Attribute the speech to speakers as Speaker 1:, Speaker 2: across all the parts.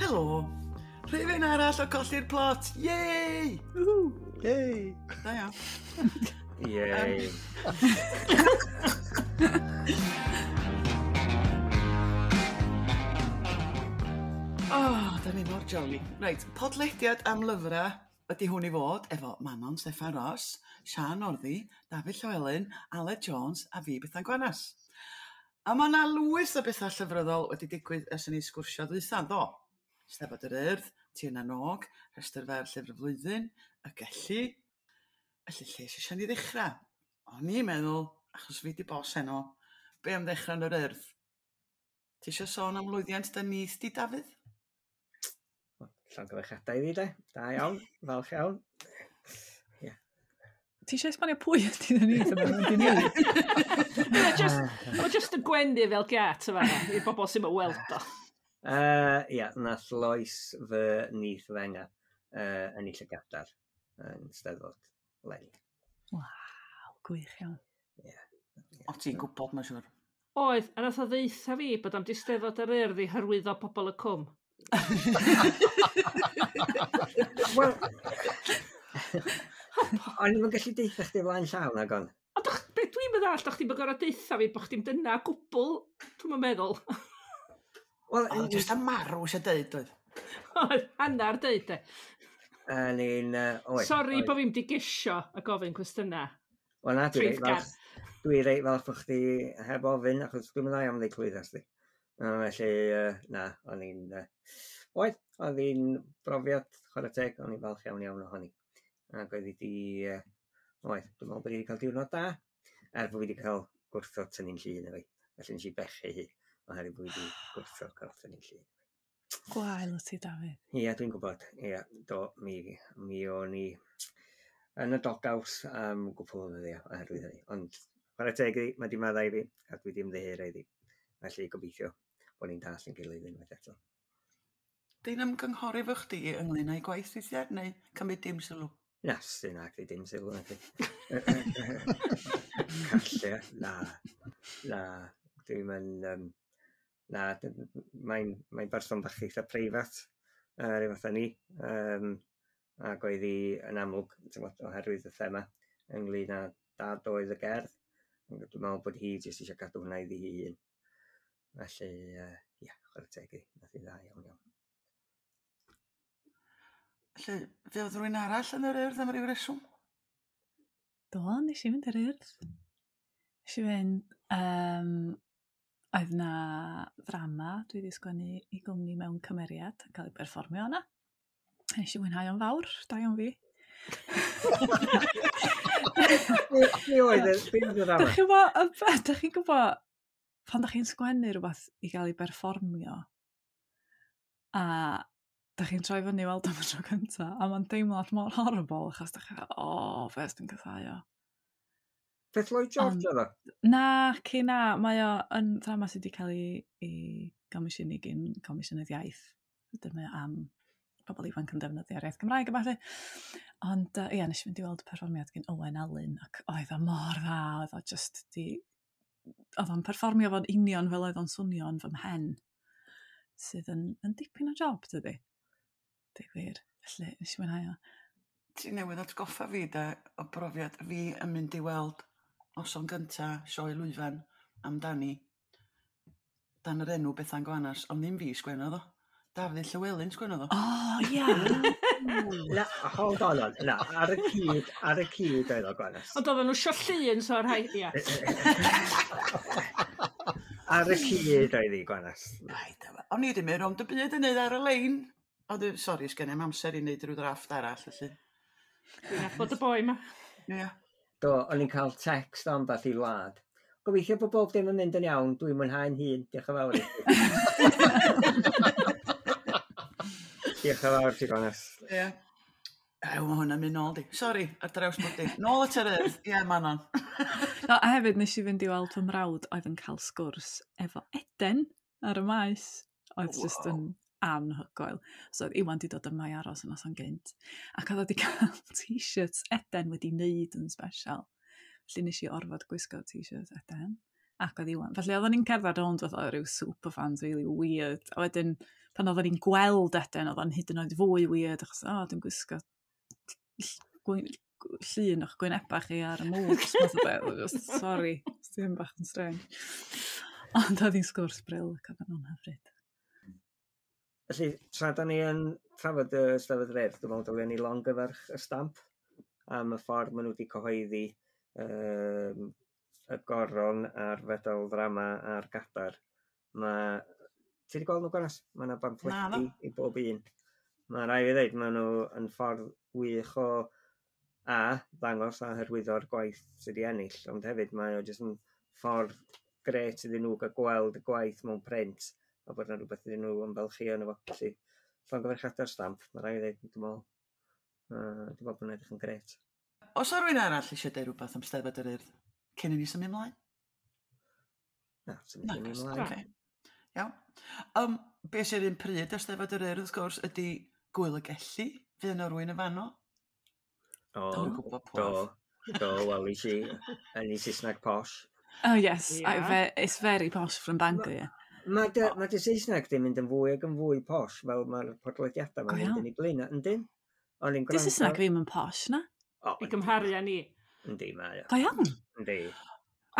Speaker 1: Helo! Rhifyn arall o Colli'r Plot! Yay!
Speaker 2: Woohoo!
Speaker 3: Yay!
Speaker 1: Da iawn.
Speaker 4: Yay.
Speaker 1: Oh, da ni mor jolly. Reit, podlediad am lyfrau ydy hwn i fod efo Manon Steffan Ross, Sian Northy, Dafydd Llywelyn, Aled Jones a fi, Bethan Gwanas. A mae yna lwyth o bethau llyfryddol wedi digwydd ers i ni sgwrsio ddwytha, do? Steddfod yr Urdd, Tir na n-Og, Rhestr Fer Llyfr y Flwyddyn, y Gelli. Felly, lle sy isio ni ddechrau? O'n i'n meddwl, achos fi di bos heno, be am ddechrau yn yr Urdd? Ti isio sôn am lwyddiant dy nith di, Dafydd?
Speaker 4: Llongyfarchiadau iddi de. Da iawn, falch iawn. Ie.
Speaker 2: Ti eisiau esbonio pwy ydy dy nith yma? Mae'n di newid.
Speaker 5: Mae just yn gwenu fel giat yma, i'r bobl sy'n mynd weld o.
Speaker 4: Ia, nath Lois fy nith fenga ennill y gadar yn Steddfod leni.
Speaker 2: Waw, gwych iawn.
Speaker 4: Ie.
Speaker 1: O, ti'n gwybod, mae'n siŵr.
Speaker 5: Oedd, a nath o ddeutha fi bod am di Steddfod yr Urdd i hyrwyddo Pobol y Cwm.
Speaker 4: Wel, o'n i'm yn gallu deutha chdi flaen llaw nag on.
Speaker 5: Ond be dwi'n meddwl, doch chdi'n gorfod deutha fi bod chdi'n dyna gwbl, dwi'm yn meddwl.
Speaker 4: Wel,
Speaker 1: Oedd o jyst am marw eisiau deud, oedd.
Speaker 5: Oedd, hannar deud e.
Speaker 4: O'n i'n, oedd,
Speaker 5: Sori
Speaker 4: oedd.
Speaker 5: bod fi'm di gesio a gofyn cwestiynau.
Speaker 4: Wel na, dwi reit
Speaker 5: Treifgar.
Speaker 4: falch, dwi reit falch bod chdi heb ofyn, achos dwi'm yn dda iawn ddeud clwydda chdi. Felly, na, o'n i'n, oedd, oedd hi'n brofiad, chwarae teg, o'n i'n falch iawn iawn ohoni. Ac oedd hi di, oedd, dwi'n meddwl bod hi wedi cael diwrnod da, er bod fi wedi cael gwrthod tynnu'n llun efo hi. Felly nes i bechu hi, oherwydd bod fi wedi gwrthod cael tynnu'n llun.
Speaker 2: Gwael o ti, Dafydd.
Speaker 4: Ie, dwi'n gwybod. Ie, do, mi o'n i yn y doghouse am gwpl o ddyddiau oherwydd hynny. Ond chwarae teg iddi, mae di maddau i fi, a dwi di ymddiheuro iddi. Felly gobeithio bod ni'n dall yn gilydd unwaith eto.
Speaker 1: Di'n ymgynghori fo chdi ynglyn â'i gwaith weithiau, neu cymryd dim sylw?
Speaker 4: Na, sy'n ag di dim sylw na di. Calle, na, na, dwi'n mynd, na, mae'n berson bach eitha preifat, rhyw fath â ni, ac oedd hi yn amlwg, ti'n gwbod, oherwydd y thema ynglyn â dad oedd y gerdd. Ond dwi'n meddwl bod hi jyst eisiau gadw hwnna iddi hi hun. Felly, ia, chwarae teg iddi, nath hi dda iawn iawn.
Speaker 1: Felly, fe oedd rhywun arall yn yr Urdd am ryw reswm?
Speaker 2: Do, nes i fynd i'r Urdd. Nes i fynd, oedd na ddrama dwi wedi sgwennu i gwmni mewn cymeriad yn cael ei berfformio yna. Nes i fwynhau o'n fawr, da iawn fi.
Speaker 4: Be oedd y ddrama?
Speaker 2: Dach chi'n gwbod, y dach chi'n gwbod, pan dach chi'n sgwennu rhywbeth i gael ei berfformio, a dach chi'n troi fyny weld am y tro cynta, a mae'n deimlad mor horrible, achos dach chi'n fel, o, fe dwi'n casáu o.
Speaker 4: Beth Lloyd George
Speaker 2: Ond
Speaker 4: oedd o?
Speaker 2: Na, ci na, mae o yn ddrama sydd wedi cael ei gomisiynu gyn Comisiynydd Iaith. Wedyn mae o am bobl ifanc yn defnyddio'r iaith Gymraeg a ballu. Ond ia, nes i fynd i weld perfformiad gyn Owen Alun, ac oedd o mor dda, oedd o just di... Oedd o'n perfformio fo'n union fel oedd o'n swnio yn fy mhen, sydd yn dipyn o job, dydi? Deud gwir. Felly, nes i mwynhau o.
Speaker 1: Ti newydd atgoffa fi de o brofiad fi yn mynd i weld noson gynta sioe lwyfan amdani dan yr enw Bethan Gwanas, ond ddim fi sgwennodd o. Dafydd Llywelyn sgwennodd o.
Speaker 2: O, ia!
Speaker 4: Na, hold on, on. Na, ar y cyd oedd o, Gwanas.
Speaker 5: Ond oedden nhw isio llun, so rhai, ia.
Speaker 4: Ar y cyd oedd hi, Gwanas.
Speaker 1: Ai, dyma. O'n i wedi mynd rownd y byd yn neud ar y lein. Ond, sori, sgen i'm amser i wneud rhyw ddrafft arall, felly.
Speaker 5: Dwi'n nabod y boi ma.
Speaker 1: Ie.
Speaker 4: Do, o'n i'n cael text am ambell i wlad. Gobeithio bod bob dim yn mynd yn iawn, dwi'n mwynhau'n hun. Diolch yn fawr i ti. Diolch yn fawr ti, Gwanas.
Speaker 1: Ie. Ew, mae hwnna'n mynd nôl di. Sori, ar draws bod di. Nôl at yr Urdd. Ie, Manon.
Speaker 2: No, a hefyd nes i fynd i weld fy mrawd oedd yn cael sgwrs efo Eden ar y maes. Oedd just yn anhygoel. So oedd Iwan di dod yma i aros yn noson gynt. Ac oedd o di cael t-shirts Eden wedi wneud yn special. Felly nes i orfod gwisgo t-shirt Eden. Ac oedd Iwan. Felly oedden ni'n cerdded rownd fatha ryw superfans really weird. A wedyn Pan oedden ni'n gweld Eden, oedd o'n hyd yn oed fwy weird, achos, o, dwi'n gwisgo llun o'ch gwynebau chi ar y mwgs, math o beth. Just, sorry, ddim bach yn strange. Ond oedd hi'n sgwrs bril ac oedd nhw'n hyfryd.
Speaker 4: Felly, tra da ni yn trafod y Steddfod yr Urdd, dwi'n meddwl dylen ni longyfarch y Stamp am y ffordd maen nhw wedi cyhoeddi y goron a'r fedal ddrama a'r gadar. Mae... Ti wedi gweld nhw, Gwanas? Mae yna bamffledi i bob un. Mae rhaid fi ddweud, maen nhw yn ffordd wych o a ddangos a hyrwyddo'r gwaith sydd wedi ennill, ond hefyd mae o jyst yn ffordd grêt iddyn nhw gael gweld y gwaith mewn print a bod yna rhywbeth iddyn nhw ymfalchïo yno fo. Felly, llongyfarchiadau'r Stamp, mae rhaid i ddweud, dwi'n meddwl bod nhw'n edrych yn grêt.
Speaker 1: Oes 'na rywun arall eisiau deud rhywbeth am Steddfod yr Urdd cyn i ni symud ymlaen?
Speaker 4: Na, symud ni ymlaen.
Speaker 1: Okay. Iawn. Be sy'r un pryd ar Steddfod yr Urdd, wrth gwrs, ydy Gwyl y Gelli. Fydd yna rywun yn fanno?
Speaker 4: O,
Speaker 1: Dwi'm yn gwybod pwy.
Speaker 4: Do, wel, i si, yn ei Saesneg posh.
Speaker 2: Oh yes,
Speaker 5: Yeah.
Speaker 2: It's very posh from Bangor, yeah.
Speaker 4: Mae dy Saesneg di mynd yn fwy ac yn fwy posh, fel mae'r podlediadau
Speaker 2: Go
Speaker 4: mae'n mynd
Speaker 2: iawn.
Speaker 4: yn ei blaen, yndyn? O'n i'n
Speaker 2: Di Saesneg ddim yn posh, na?
Speaker 4: O,
Speaker 5: I gymharu â ni.
Speaker 4: Yndi, mae o.
Speaker 2: Go iawn.
Speaker 4: Yndi.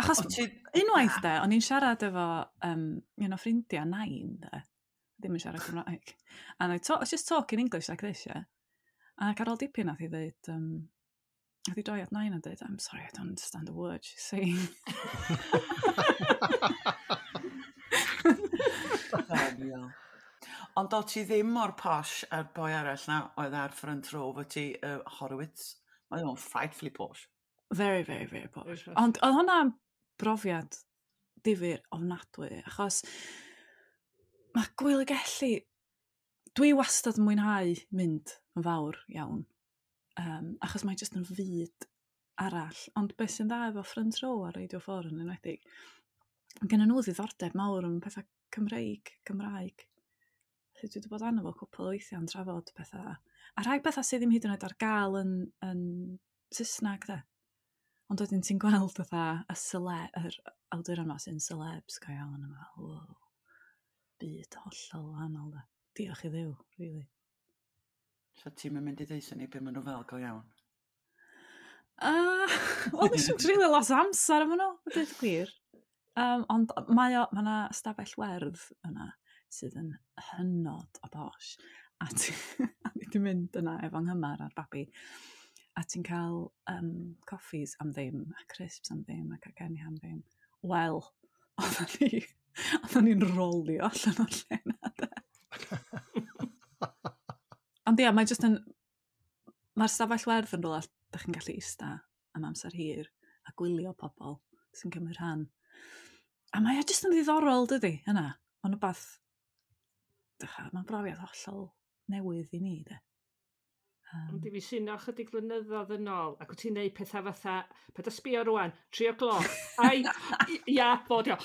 Speaker 2: Achos
Speaker 1: O, ti-
Speaker 2: unwaith de, o'n i'n siarad efo un o ffrindiau nain de, ddim yn siarad Cymraeg. And I was just talking English like this, yeah. Ac ar ôl dipyn nath i ddeud, nath i droi at nain a dweud, "I'm sorry, I don't understand a word she's saying."
Speaker 1: Doniol. Ond o ti ddim mor posh a'r boi arall na oedd ar front row fo ti, Horowitz. Mae o'n frightfully posh.
Speaker 2: Very, very, very posh.
Speaker 5: Very posh.
Speaker 2: Ond oedd hwnna'n brofiad difyr ofnadwy, achos mae Gwyl y Gelli, dwi wastad yn mwynhau mynd yn fawr iawn, achos mae jyst yn fyd arall. Ond beth sy'n dda efo Front Row ar Radio 4 yn enwedig, mae gen nhw ddiddordeb mawr yn pethau Cymreig, Cymraeg. Felly dwi wedi bod arno fo cwpl o weithiau yn trafod pethau. A rhai pethau sydd ddim hyd yn oed ar gael yn Saesneg, de. Ond wedyn ti'n gweld fatha yr awduron yma sy'n celebs go iawn yma. Wow. Byd hollol wahanol, de. Diolch i Dduw, really.
Speaker 1: So ti'n mynd i ddeutha ni be maen nhw fel go iawn?
Speaker 2: Wel, nes i'm treulio lot o amser efo nhw, a dweud y gwir. Ond mae yna stafell werdd yna sydd yn hynod o posh. A ni wedi mynd yna efo nghymar a'r babi. A ti'n cael coffees am ddim, a crisps am ddim, a caceni am ddim. Wel, oedden ni'n rolio allan o'r lle yna, de. Ond ia, mae jyst yn... Mae'r stafell werdd yn rhywle lle chi'n gallu ista am amser hir a gwylio pobl sy'n cymryd rhan. A mae o jyst yn ddiddorol, dydy, yna. Mae'n rhywbeth... Mae'n brofiad hollol newydd i ni, de.
Speaker 5: Ond i fi syno chydig blynyddoedd yn ôl, ac wyt ti'n neud pethau fatha, paid â sbio rwan, 3 o'r gloch, ai, ia, fod o.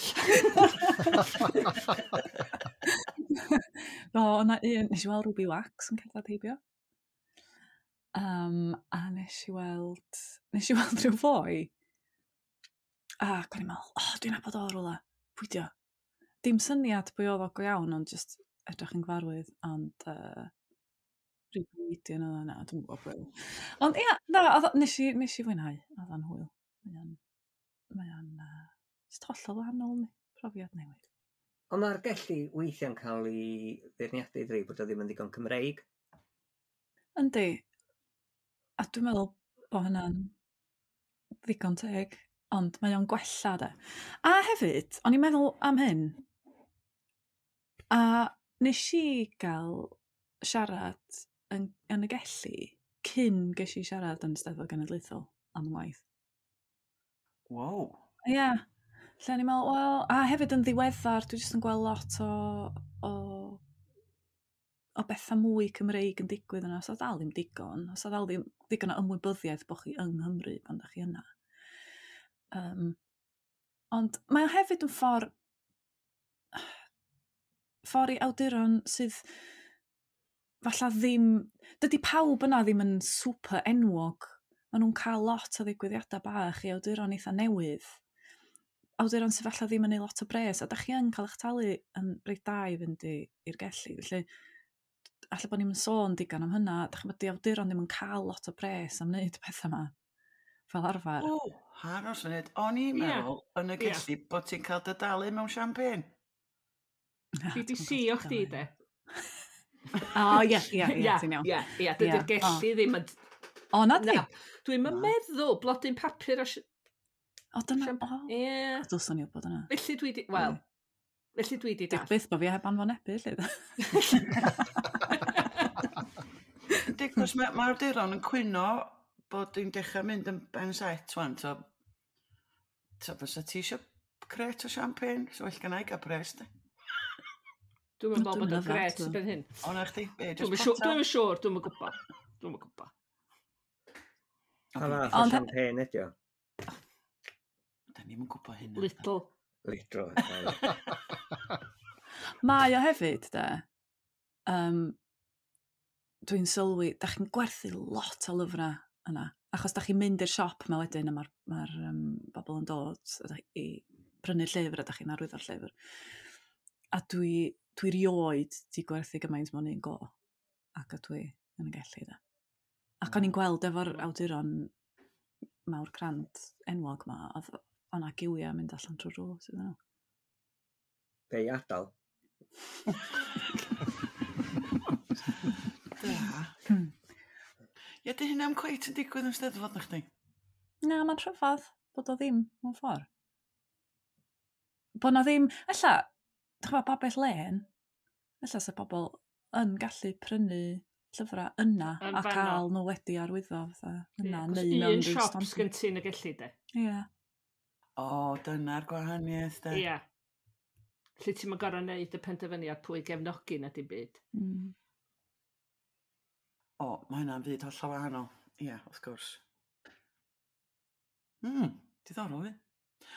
Speaker 2: Do, o'na un, nes i weld Ruby Wax yn cerdded heibio. A nes i weld rhyw foi. Ac o'n i'n meddwl, oh, dwi'n nabod o rwla. Pwy 'di o? Dim syniad pwy oedd o go iawn, ond just edrych yn gyfarwydd, ond rhyw comedian oedd o, na, dwi'n gwybod pwy oedd o. Ond ia, na, nes i fwynhau, oedd o'n hwyl. Mae o'n just hollol wahanol, ni, profiad newydd.
Speaker 4: Ond mae'r Gelli weithiau'n cael ei feirniadu ddweud bod o ddim yn ddigon Cymreig.
Speaker 2: Yndi. A dwi'n meddwl bod hynna'n ddigon teg, ond mae o'n gwella, de. A hefyd, o'n i'n meddwl am hyn, a nes i gael siarad yn y Gelli cyn ges i siarad yn Steddfod Genedlaethol am ngwaith.
Speaker 1: Wow.
Speaker 2: Ie. Yeah. Lle o'n i'n meddwl, wel, a hefyd yn ddiweddar, dwi jyst yn gweld lot o bethau mwy Cymreig yn digwydd yna. Os o dal ddim digon, os o dal ddim digon o ymwybyddiaeth bod chi yng Nghymru pan da chi yna. Ond mae o hefyd yn ffordd i awduron sydd falla ddim... Dydy pawb yna ddim yn super enwog. Maen nhw'n cael lot o ddigwyddiadau bach i awduron eitha newydd. awduron sydd falle ddim yn neud lot o bres, a da chi yn cael eich talu yn reit da i fynd i'r Gelli, felly alla bod ni'm yn sôn digon am hynna, da chi'n bod di awduron ddim yn cael lot o bres am wneud pethau yma fel arfer.
Speaker 1: O, aros funud. O'n i'n meddwl yn y Gelli bod ti'n cael dy dalu mewn champagne.
Speaker 2: Na,
Speaker 5: BBC
Speaker 2: dwi'm yn
Speaker 5: o chdi,
Speaker 2: cael
Speaker 5: de.
Speaker 2: O, ie, ie, ie, ti'n iawn.
Speaker 5: Ie, ie, dydy'r
Speaker 2: Ie,
Speaker 5: Gelli ddim yn.
Speaker 2: O, na di?
Speaker 5: Na, dwi'n
Speaker 1: Na.
Speaker 5: meddwl blodyn papur a
Speaker 2: O, dyna, o.
Speaker 5: Ie.
Speaker 2: Dylswn i wybod yna.
Speaker 5: Felly dwi di. Wel, felly dwi di
Speaker 2: Diolch
Speaker 5: dall.
Speaker 2: byth bod fi heb anfonebu, lle.
Speaker 1: Yndi, cos mae ma awduron yn cwyno bod dwi'n dechrau mynd yn ben set wan, so, so fysa ti eisiau crate o champagne, so well gynna i gael pres, de.
Speaker 5: Dwi'n meddwl
Speaker 2: Dwi'm
Speaker 5: bod
Speaker 2: yn
Speaker 5: o'n
Speaker 2: yfed,
Speaker 5: gret
Speaker 2: so.
Speaker 5: ben hyn.
Speaker 1: O na chdi, be,
Speaker 5: Dwi'm
Speaker 1: just
Speaker 5: yn siŵr,
Speaker 1: potel?
Speaker 5: dwi'm yn siŵr, dwi'm yn gwybod. Dwi'm yn gwybod.
Speaker 4: Pa fath o
Speaker 2: Ond-
Speaker 4: champagne ydi o?
Speaker 1: Da ni'm yn gwybod hynna.
Speaker 5: Little.
Speaker 4: Litro.
Speaker 2: Mae o hefyd, de. Dwi'n sylwi, da chi'n gwerthu lot o lyfrau yna. Achos da chi'n mynd i'r siop ma wedyn a mae'r ma bobl yn dod a i prynu llyfr a da chi'n arwyddo'r llyfr. A dwi rioed di gwerthu gymaint mewn un go. Ac a dwi yn y Gelli, de. Ac o'n i'n gweld efo'r awduron mawr crand enwog ma, oedd o'na giwiau mynd allan trwy'r drws iddyn nhw.
Speaker 4: Be i adael?
Speaker 1: Da. Ie, di hynny'm cweit yn digwydd yn Steddfod na chdi.
Speaker 2: Na, mae'n rhyfedd bod o ddim mewn ffordd. Bod na ddim, ella, dych chi'n Babell Lên, ella sa bobl yn gallu prynu llyfrau yna
Speaker 5: Yn
Speaker 2: a
Speaker 5: fanno.
Speaker 2: cael nhw wedi arwyddo fatha yna
Speaker 5: Ie, 'cos
Speaker 2: neu mewn
Speaker 5: un
Speaker 2: ryw
Speaker 5: siop
Speaker 2: stondin.
Speaker 5: sgyn ti yn y Gelli, de.
Speaker 2: Ie.
Speaker 1: O, dyna'r gwahaniaeth, de.
Speaker 5: Ie. Lle ti'n mynd gorau wneud y penderfyniad pwy gefnogi na dim byd.
Speaker 1: O, mae hynna'n fyd hollol wahanol. Ie, wrth gwrs. Diddorol, fi.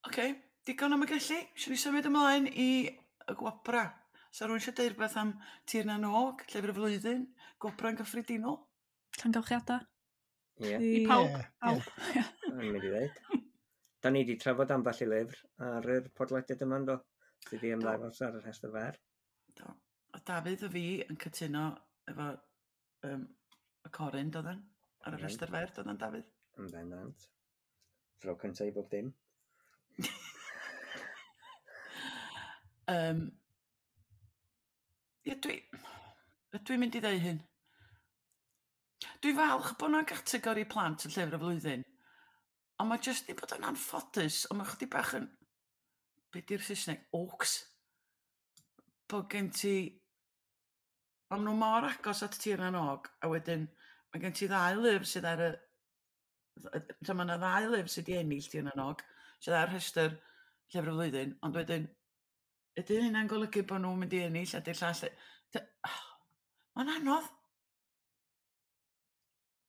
Speaker 1: Oce, digon am y Gelli. Swn i symud ymlaen i y gwobra. Sa rhywun eisiau deud rhywbeth am Tir na Nog, Llyfr y Flwyddyn, gwobra'n gyffredinol?
Speaker 2: Llongyfarchiadau.
Speaker 4: Ie,
Speaker 5: I pawb.
Speaker 3: Ie, ie.
Speaker 2: Pawb. Ie.
Speaker 4: o'n i'n mynd i ddeud. Da ni wedi trafod ambell i lyfr ar yr podlediad yma, yndo? Sydd wedi ymddangos ar y rhestr fer.
Speaker 1: Do. O Dafydd a fi yn cytuno efo y Coryn, doedden? Ar y
Speaker 4: Reit.
Speaker 1: rhestr fer, doedden, Dafydd?
Speaker 4: Yn bendant. Tro cyntaf i bob dim.
Speaker 1: Ie, dwi'n mynd i ddeud hyn. Dwi falch bod yna gategori plant yn Llyfr y Flwyddyn. Ond mae jyst di bod yn anffodus, ond mae chydig bach yn. Be di'r Saesneg? Oaks. Bod gen ti. Ond nhw mor agos at Tir na Nog, a wedyn mae gen ti ddau lyfr sydd ar y. So mae yna ddau lyfr sydd wedi ennill Tir na Nog, sydd ar rhestr Llyfr y Flwyddyn, ond wedyn, ydy hynna'n golygu bod nhw'n mynd i ennill a di'r llall? Mae'n anodd.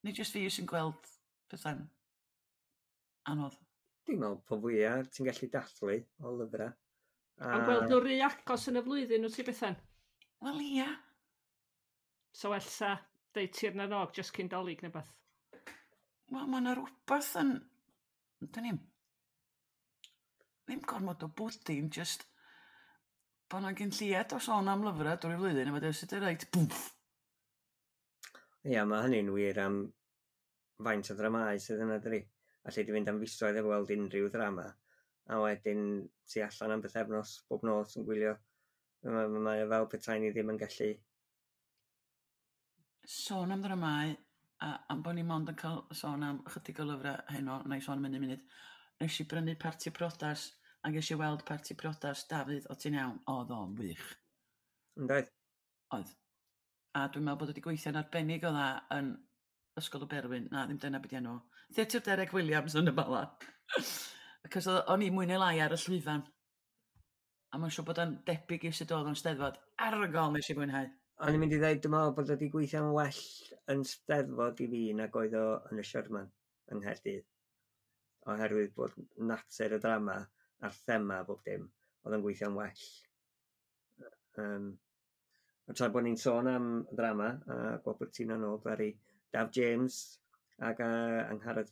Speaker 1: Nid jyst fi sy'n gweld pethau'n anodd.
Speaker 4: Dwi'n meddwl po fwyaf ti'n gallu dathlu o lyfrau. A
Speaker 5: Ond gweld nhw rhy agos yn y flwyddyn, wyt ti Bethan?
Speaker 1: Wel ia.
Speaker 5: So Elsa, deud Tir na Nog, just cyn Dolig neu beth.
Speaker 1: Wel, mae yna rhywbeth yn. Dyn ni'm. Ddim gormod o bwdin, just bod yna gyn lleied o sôn am lyfrau drwy'r flwyddyn, a wedyn sydd yn reit, bwff.
Speaker 4: Ia, mae hynny'n wir am faint o ddramau sydd yna, dydi? Alli di fynd am fisoedd efo weld unrhyw ddrama, a wedyn ti allan am bythefnos bob nos yn gwylio. Mae o fel petai ni ddim yn gallu.
Speaker 1: Sôn am ddramau, a am bod ni mond yn cael sôn am ychydig o lyfrau heno, na i sôn am un munud, nes i brynu Parti Priodas, a ges i weld Parti Priodas Dafydd, o ti'n iawn, oedd o'n wych.
Speaker 4: Yn doedd?
Speaker 1: Oedd. A dwi'n meddwl bod wedi gweithio'n arbennig o dda yn Ysgol y Berwyn. Na, ddim dyna beth enw. Theatr Derek Williams yn y Bala. Acos o'n i mwy neu lai ar y llwyfan. A mae'n siŵr bod o'n debyg i sut oedd o'n Steddfod. Argol nes i fwynhau.
Speaker 4: O'n i'n mynd i ddeud, dwi'n meddwl bod wedi gweithio'n well yn Steddfod i fi nag oedd o yn y Sherman yng Nghaerdydd. Oherwydd bod natur y drama a'r thema bob dim, oedd yn gweithio'n well. A tra bod ni'n sôn am ddrama, a gwobr Tir na Nog, ddaru Daf James ac Angharad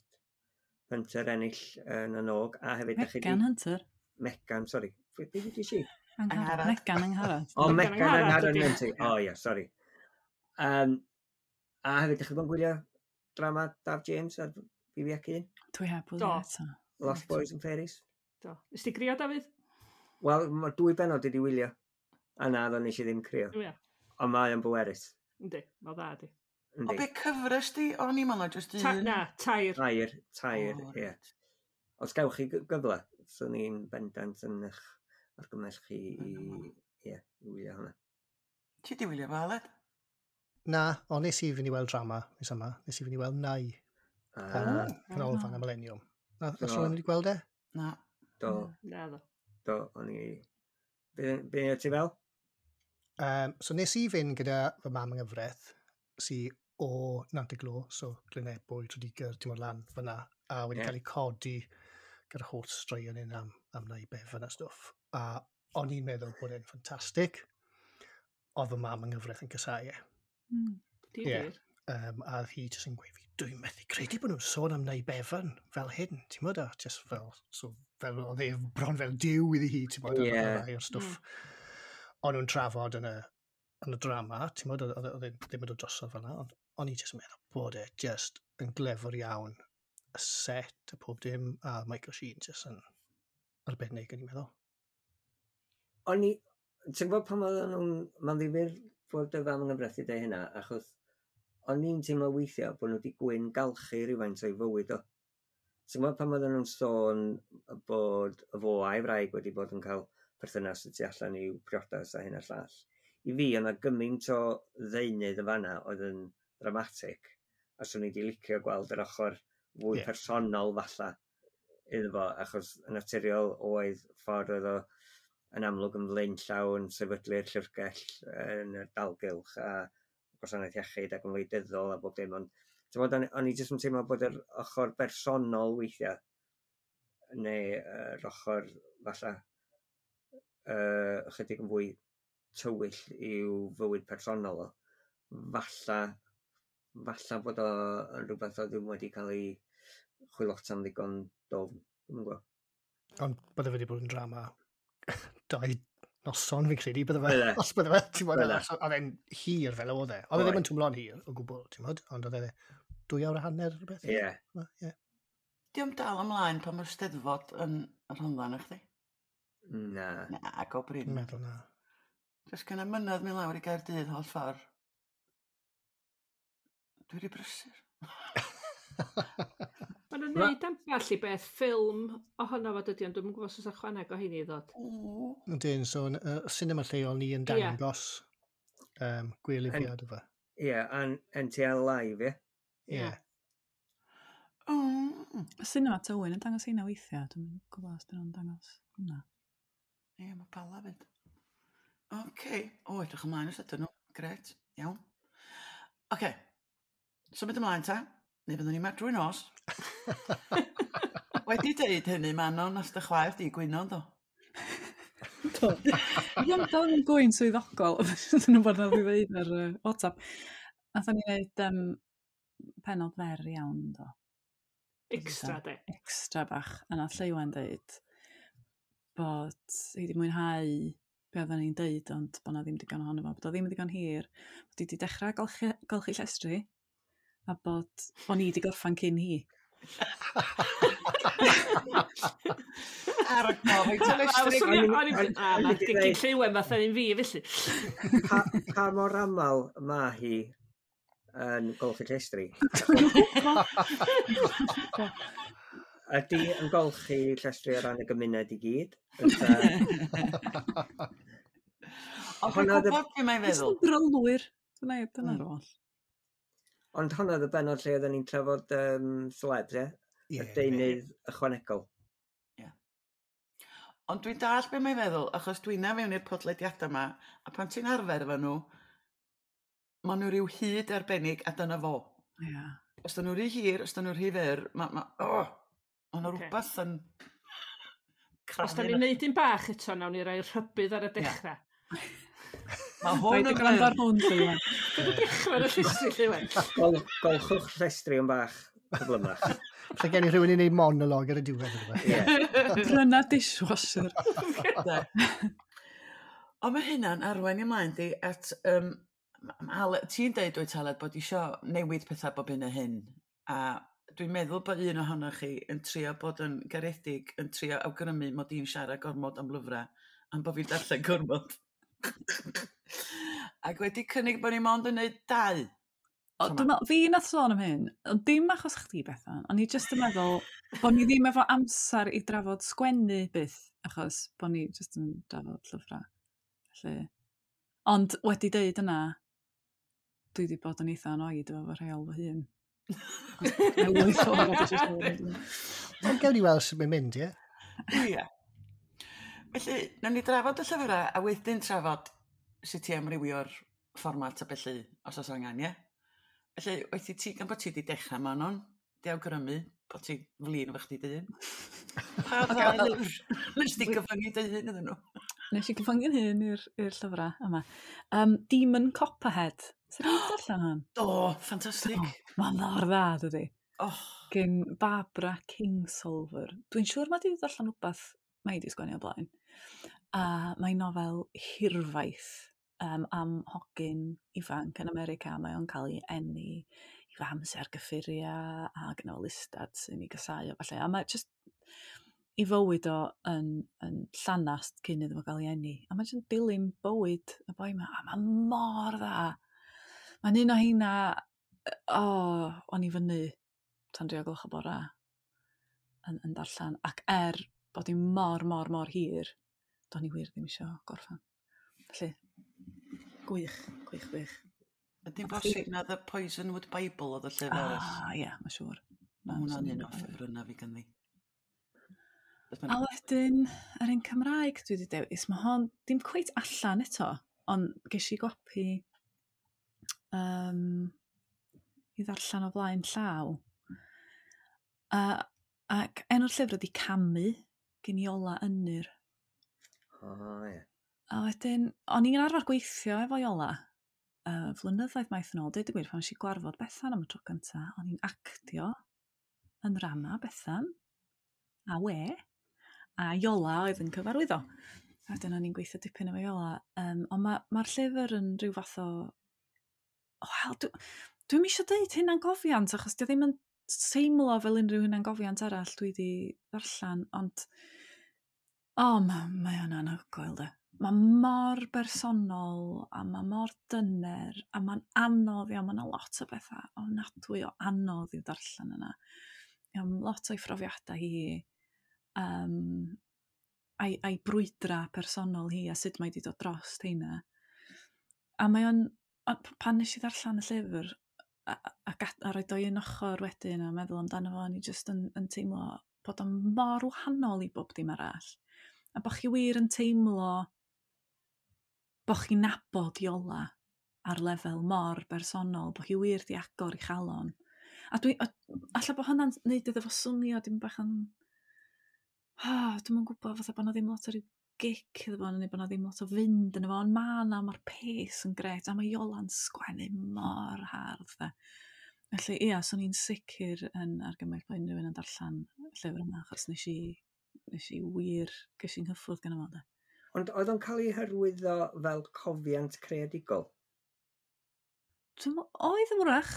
Speaker 4: Hunter ennill yn y nog, a hefyd...
Speaker 2: Megan Hunter.
Speaker 4: Megan, sori. Be wedi si?
Speaker 2: Angharad. Megan Angharad.
Speaker 4: O, Megan Angharad Hunter. O, ie, sori. A hefyd, ydych chi bod yn gwylio drama Daf James ar BBC1?
Speaker 2: Dwi heb wylio eto.
Speaker 4: Lost Boys and Fairies.
Speaker 5: Do. Nes ti grio, Dafydd?
Speaker 4: Wel, mae 2 benod wedi wylio. A na, ddo nes i ddim crio. Ond mae o'n bwerus.
Speaker 5: Yndi, mae dda di.
Speaker 1: O be cyfres di? O'n i'n meddwl jyst un?
Speaker 5: Na, tair.
Speaker 4: Tair, ie. Os gewch chi gyfle, swn i'n bendant yn eich argymell chi i wylio hwnna.
Speaker 1: Ti di wylio fo, Aled?
Speaker 3: Na, ond nes i fynd i weld drama mis yma. Nes i fynd i weld Nai. Canolfan y Millennium. Na, os rhywun wedi gweld e?
Speaker 1: Na.
Speaker 4: Do.
Speaker 5: Na, ddo.
Speaker 4: Do, o'n i... Be ti fel?
Speaker 3: So nes i fynd gyda fy mam yng nghyfraith, sy o Nantyglo, so Glynebwy, Tredegar, ti'n bod lan fyna, a wedi cael ei codi gyda'r holl straeon un am Nai Bevan a stwff. A o'n i'n meddwl bod e'n ffantastig. Oedd fy mam yng nghyfraith yn casáu e.
Speaker 5: Ie.
Speaker 3: A oedd hi jyst yn gweud fi, dwi'n methu credu bod nhw'n sôn am Nai Bevan fel hyn, ti'n bod, a jyst fel, so, fel oedd e bron fel diw iddi hi, ti'n bod, a rai o'r stwff. O'n nhw'n trafod yn y drama, ti'n bod, oedd e ddim yn dod drosodd fel yna, ond o'n i jyst yn meddwl bod e jyst yn glefr iawn. Y set, y pob dim, a Michael Sheen jyst yn arbennig, o'n i'n meddwl.
Speaker 4: O'n i, ti'n gwybod pan oedden nhw'n, mae'n ddifyr bod y fam yng Nghyfraith i dweud hynna, achos o'n i'n teimlo weithiau bod nhw wedi gwyn galchu rhywfaint o'i fywyd o. Ti'n gwybod pan oedden nhw'n sôn bod y fo a'i wraig wedi bod yn cael perthynas y tu allan i'w priodas a hyn a'r llall. I fi, o'na gymaint o ddeunydd yn fanna oedd yn dramatic, a swn i wedi licio gweld yr ochr fwy personol falla iddo fo, achos yn naturiol oedd ffordd oedd o yn amlwg yn flaenllaw yn sefydlu'r llyfrgell yn yr dalgylch a gwasanaeth iechyd ac yn wleidyddol a bob dim, ond o'n i jyst yn teimlo bod yr ochr bersonol weithiau neu yr ochr falla ychydig yn fwy tywyll i'w fywyd personol o. Falla bod o yn rhywbeth o ddim wedi cael ei chwilota'n ddigon dofn. Dwi'm yn gwybod.
Speaker 3: Ond bydde fe wedi bod yn drama 2 noson fi'n credu, bydde fe. Os bydde fe, ti'n bod, oedd e'n hir fel oedd e. Oedd e ddim yn twmlo'n hir o gwbl, ti'n bod, ond oedd e 2 awr a hanner rhywbeth. Ie.
Speaker 1: Dio'm dal ymlaen pan mae'r Steddfod yn Rhondda, na chdi?
Speaker 4: Na.
Speaker 1: Na, go brin.
Speaker 3: Meddwl na.
Speaker 1: Does gen i mynydd mi lawr i Gaerdydd holl ffordd. Dwi wedi brysur.
Speaker 5: Maen nhw'n neud ambell i beth ffilm ohono fo dydy, ond dwi'm yn gwybod os oes ychwaneg o hynny i ddod.
Speaker 3: Ydyn, so cinema lleol ni yn dangos gwelifiad o fe.
Speaker 4: Ie, NTL Live, ie?
Speaker 3: Ie.
Speaker 2: Cinema Tywyn yn dangos hynna weithiau, dwi'm yn gwybod os dyn nhw'n dangos hwnna.
Speaker 1: Ie, mae Bala fyd. Oce. O, edrych ymlaen os ydyn nhw. Gret, iawn. Oce. Symud ymlaen ta. Neu fyddwn ni'n drwy nos. Wedi deud hynny, Manon, nas dy chwaer di gwyno, do.
Speaker 2: Do. Iawn, dal yn gwyn swyddogol. Dyn nhw'n bod yn dweud ar WhatsApp. Nathon ni wneud penod fer iawn, do.
Speaker 5: Extra, de.
Speaker 2: Extra bach. A nath Lleuwen dweud bod hi wedi mwynhau be oedden ni'n deud, ond bod na ddim digon ohono fo, bod o ddim yn digon hir, bod hi wedi dechrau golchi llestri, a bod o'n i wedi gorffan cyn hi.
Speaker 1: Ar y gofyn, ti'n llestri.
Speaker 5: Mae digyn Lleuwen fatha un fi, felly.
Speaker 4: Pa mor aml mae hi yn golchi llestri? Ydy yn golchi llestri o ran y gymuned i gyd?
Speaker 1: Ond dwi'n gwybod beth mae'n feddwl.
Speaker 2: Jyst yn drylwyr. Dyna'r oll.
Speaker 4: Ond hwnna oedd y bennod lle oedden ni'n trafod celebs, ie? Y deunydd ychwanegol.
Speaker 1: Ie. Ond dwi'n dallt beth mae'n feddwl, achos dwi'n na fewn i'r podlediadau yma, a pan ti'n arfer efo nhw, maen nhw rhyw hyd arbennig a dyna fo.
Speaker 2: Ie.
Speaker 1: Os dyn nhw rhy hir, os dyn nhw rhy fyr, mae yna rhywbeth yn crafu.
Speaker 5: Os da ni'n neud un bach eto, nawn ni roi rhybudd ar y dechrau.
Speaker 1: Mae hwn yn
Speaker 2: gwrando ar hwn, Lleuwen.
Speaker 5: Bydd y dechrau ar y llestri, Lleuwen.
Speaker 4: Golchwch llestri yn bach Cyflymach.
Speaker 3: Lle gen i rhywun i wneud monolog ar y diwedd.
Speaker 4: Ie.
Speaker 2: Bryna dishwasher.
Speaker 1: Ond mae hynna'n arwain ymlaen di at... ti'n deud dwyt Aled bod isio newid pethau bob hyn a hyn. A dwi'n meddwl bod un ohonoch chi yn trio bod yn garedig, yn trio awgrymu mod i'n siarad gormod am lyfrau, am bod fi'n darllen gormod. Ac wedi cynnig bod ni mond yn neud 2.
Speaker 2: O, dwi'n meddwl, fi nath sôn am hyn, ond dim achos chdi, Bethan, o'n i jyst yn meddwl bod ni ddim efo amser i drafod sgwennu byth, achos bod ni jyst yn drafod llyfrau. Felly, ond wedi deud yna, dwi wedi bod yn eitha annoyed efo fy rheol fy hun.
Speaker 3: Ond gewn ni weld sut mae'n mynd, ie?
Speaker 1: Ie. Felly, nawn ni drafod y llyfrau a wedyn trafod sut i amrywio'r fformat a felly, os oes angen, ie? Felly, weithio ti, gan bod ti wedi dechrau Manon, di awgrymu bod ti flin efo chdi dy hun. Pa ddau lyfr nes di gyfyngu dy hun iddyn nhw?
Speaker 2: Nes i gyfyngu'n hun i'r llyfrau yma. Demon Copperhead. Sy'n rhaid darllen hwn?
Speaker 1: Do, ffantastig.
Speaker 2: Mae'n mor dda, dydi?
Speaker 1: Oh.
Speaker 2: Gen Barbara Kingsolver. Dwi'n siŵr mae di darllen rhywbeth mae di sgwennu o blaen. A mae'n nofel hirfaith am hogyn ifanc yn America. Mae o'n cael ei eni i fam sy ar gyffuriau a gyda fo listad sy'n ei gasáu o falle. A mae just i fywyd o yn llanast cyn iddo fo gael ei eni. A mae jyst yn dilyn bywyd y boi yma. A mae mor dda. Mae'n un o heina, o'n i fyny tan 3 o'r gloch y bora yn darllen. Ac bod hi mor, mor, mor hir, do'n i wir ddim isio gorffen. Felly, gwych, gwych, gwych.
Speaker 1: Ydy'n bosib na The Poisonwood Bible oedd y llyfr arall?
Speaker 2: Ah, ie, mae'n siŵr.
Speaker 1: Mae hwnna'n un o ffefrynnau fi ganddi.
Speaker 2: A wedyn, yr un Cymraeg dwi wedi dewis, mae hon dim cweit allan eto, ond ges i gopi i ddarllen o flaen llaw. Ac enw'r llyfr ydi Camu, gen Iola Ynyr.
Speaker 4: O, ie.
Speaker 2: A wedyn, o'n i'n arfer gweithio efo Iola flynyddoedd maith yn ôl, deud y gwir, pan nes i gwarfod Bethan am y tro cynta, o'n i'n actio yn rama Bethan, a we, a Iola oedd yn cyfarwyddo. A wedyn o'n i'n gweithio dipyn efo Iola. Ond mae'r llyfr yn rhyw fath o... Wel, dwi'm eisiau deud hunangofiant, achos dio ddim yn teimlo fel unrhyw hunangofiant arall dwi wedi ddarllen, ond... mae o'n anhygoel, de. Mae mor bersonol a mae mor dyner a mae'n anodd iawn, mae 'na lot o bethau ofnadwy o anodd i'w darllen yna. Iawn, lot o'i phrofiadau hi, a'i brwydra personol hi a sut mae wedi dod dros heina. A mae o'n, pan nes i ddarllen y llyfr a roed o un ochr wedyn a meddwl amdano fo, o'n i jyst yn teimlo bod o'n mor wahanol i bob dim arall. A bod chi wir yn teimlo bod chi'n nabod Iola ar lefel mor bersonol, bod chi wir di agor i chalon. A dwi, alla bod hynna'n neud iddo fo swnio dim bach yn... Dwi'm yn gwybod, fatha bod 'na ddim lot o ryw gic iddo fo, neu bod 'na ddim lot o fynd yno fo, ond mae'r pace yn grêt, a mae Iola'n sgwennu mor hardd. De. Felly, ia, swn i'n sicr yn argymell bod unrhyw un yn darllen y llyfr yma, achos nes i wir, ges i'n nghyffwrdd gan yma. De.
Speaker 4: Ond oedd o'n cael ei hyrwyddo fel cofiant creadigol?
Speaker 2: Oedd yn wrach,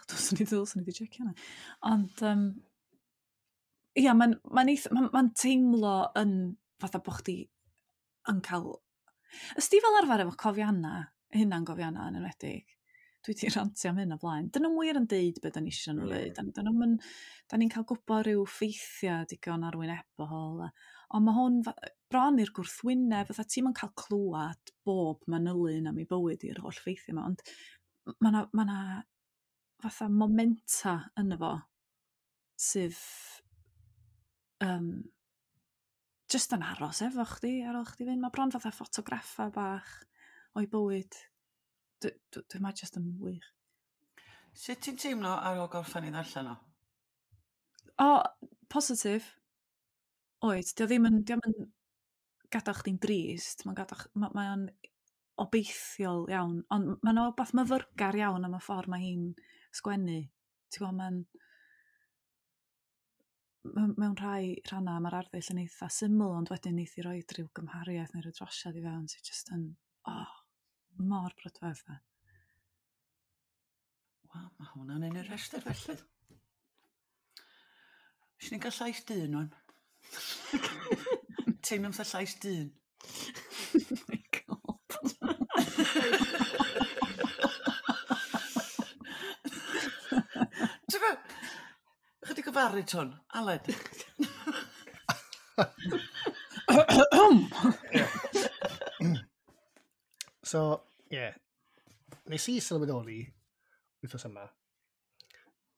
Speaker 2: dylswn i wedi checio hynna. Ond, ia, mae'n teimlo yn fatha bod chdi yn cael... Ysdi fel arfer efo cofianna, hunan gofianna yn enwedig, dwi wedi rantio am hyn o blaen. Dyn nhw'n wir yn deud beth da ni eisiau nhw ddeud. Da ni'n cael gwybod rhyw ffeithiau digon arwynebol. Ond mae hwn bron i'r gwrthwyneb, fatha ti'm yn cael clywed bob manylyn am ei bywyd i'r holl ffeithiau yma, ond mae 'na fatha momenta yno fo sydd jyst yn aros efo chdi, ar ôl chdi fynd. Mae bron fatha ffotograffa bach o'i bywyd. Mae jyst yn wych.
Speaker 1: Sut ti'n teimlo ar ôl gorffen i ddarllen o?
Speaker 2: O, positif. Oed, dio ddim yn gadael chdi'n drist, mae o'n obeithiol iawn, ond mae'n wbath myfyrgar iawn am y ffordd mae hi'n sgwennu. Ti'n gwybod, mae'n... mewn rhai rhannau mae'r arddull yn eitha syml, ond wedyn neith i roi rhyw gymhariaeth neu rhyw drosiad i fewn sy'n just yn, oh, mor brydferth.
Speaker 1: Wel, mae hwnna'n un o'r rhestr felly. Swn i'n cael llais dyn o'n. Teimlo'n fatha llais dyn.
Speaker 2: Oh my God.
Speaker 1: Ti'n fe? Chydig o bariton, Aled.
Speaker 3: So, ie. Yeah. Nes i sylweddoli wythnos yma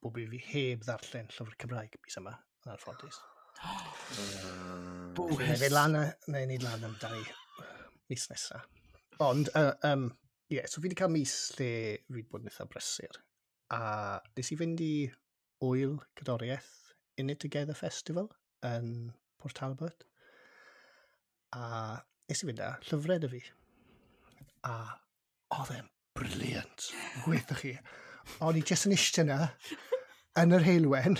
Speaker 3: bod fi heb ddarllen llyfr Cymraeg mis yma, yn anffodus.
Speaker 1: Bwys.
Speaker 3: Neu lan, neu neud lan amdani mis nesa. Ond, ie, so fi wedi cael mis lle fi wedi bod yn eitha brysur. A nes i fynd i Ŵyl Cerddoriaeth In It Together Festival yn Port Talbot. A nes i fynd â llyfrau 'da fi. A oedd e'n brilliant. Gweithio chi. O'n i jyst yn eistedd yna, yn yr heulwen,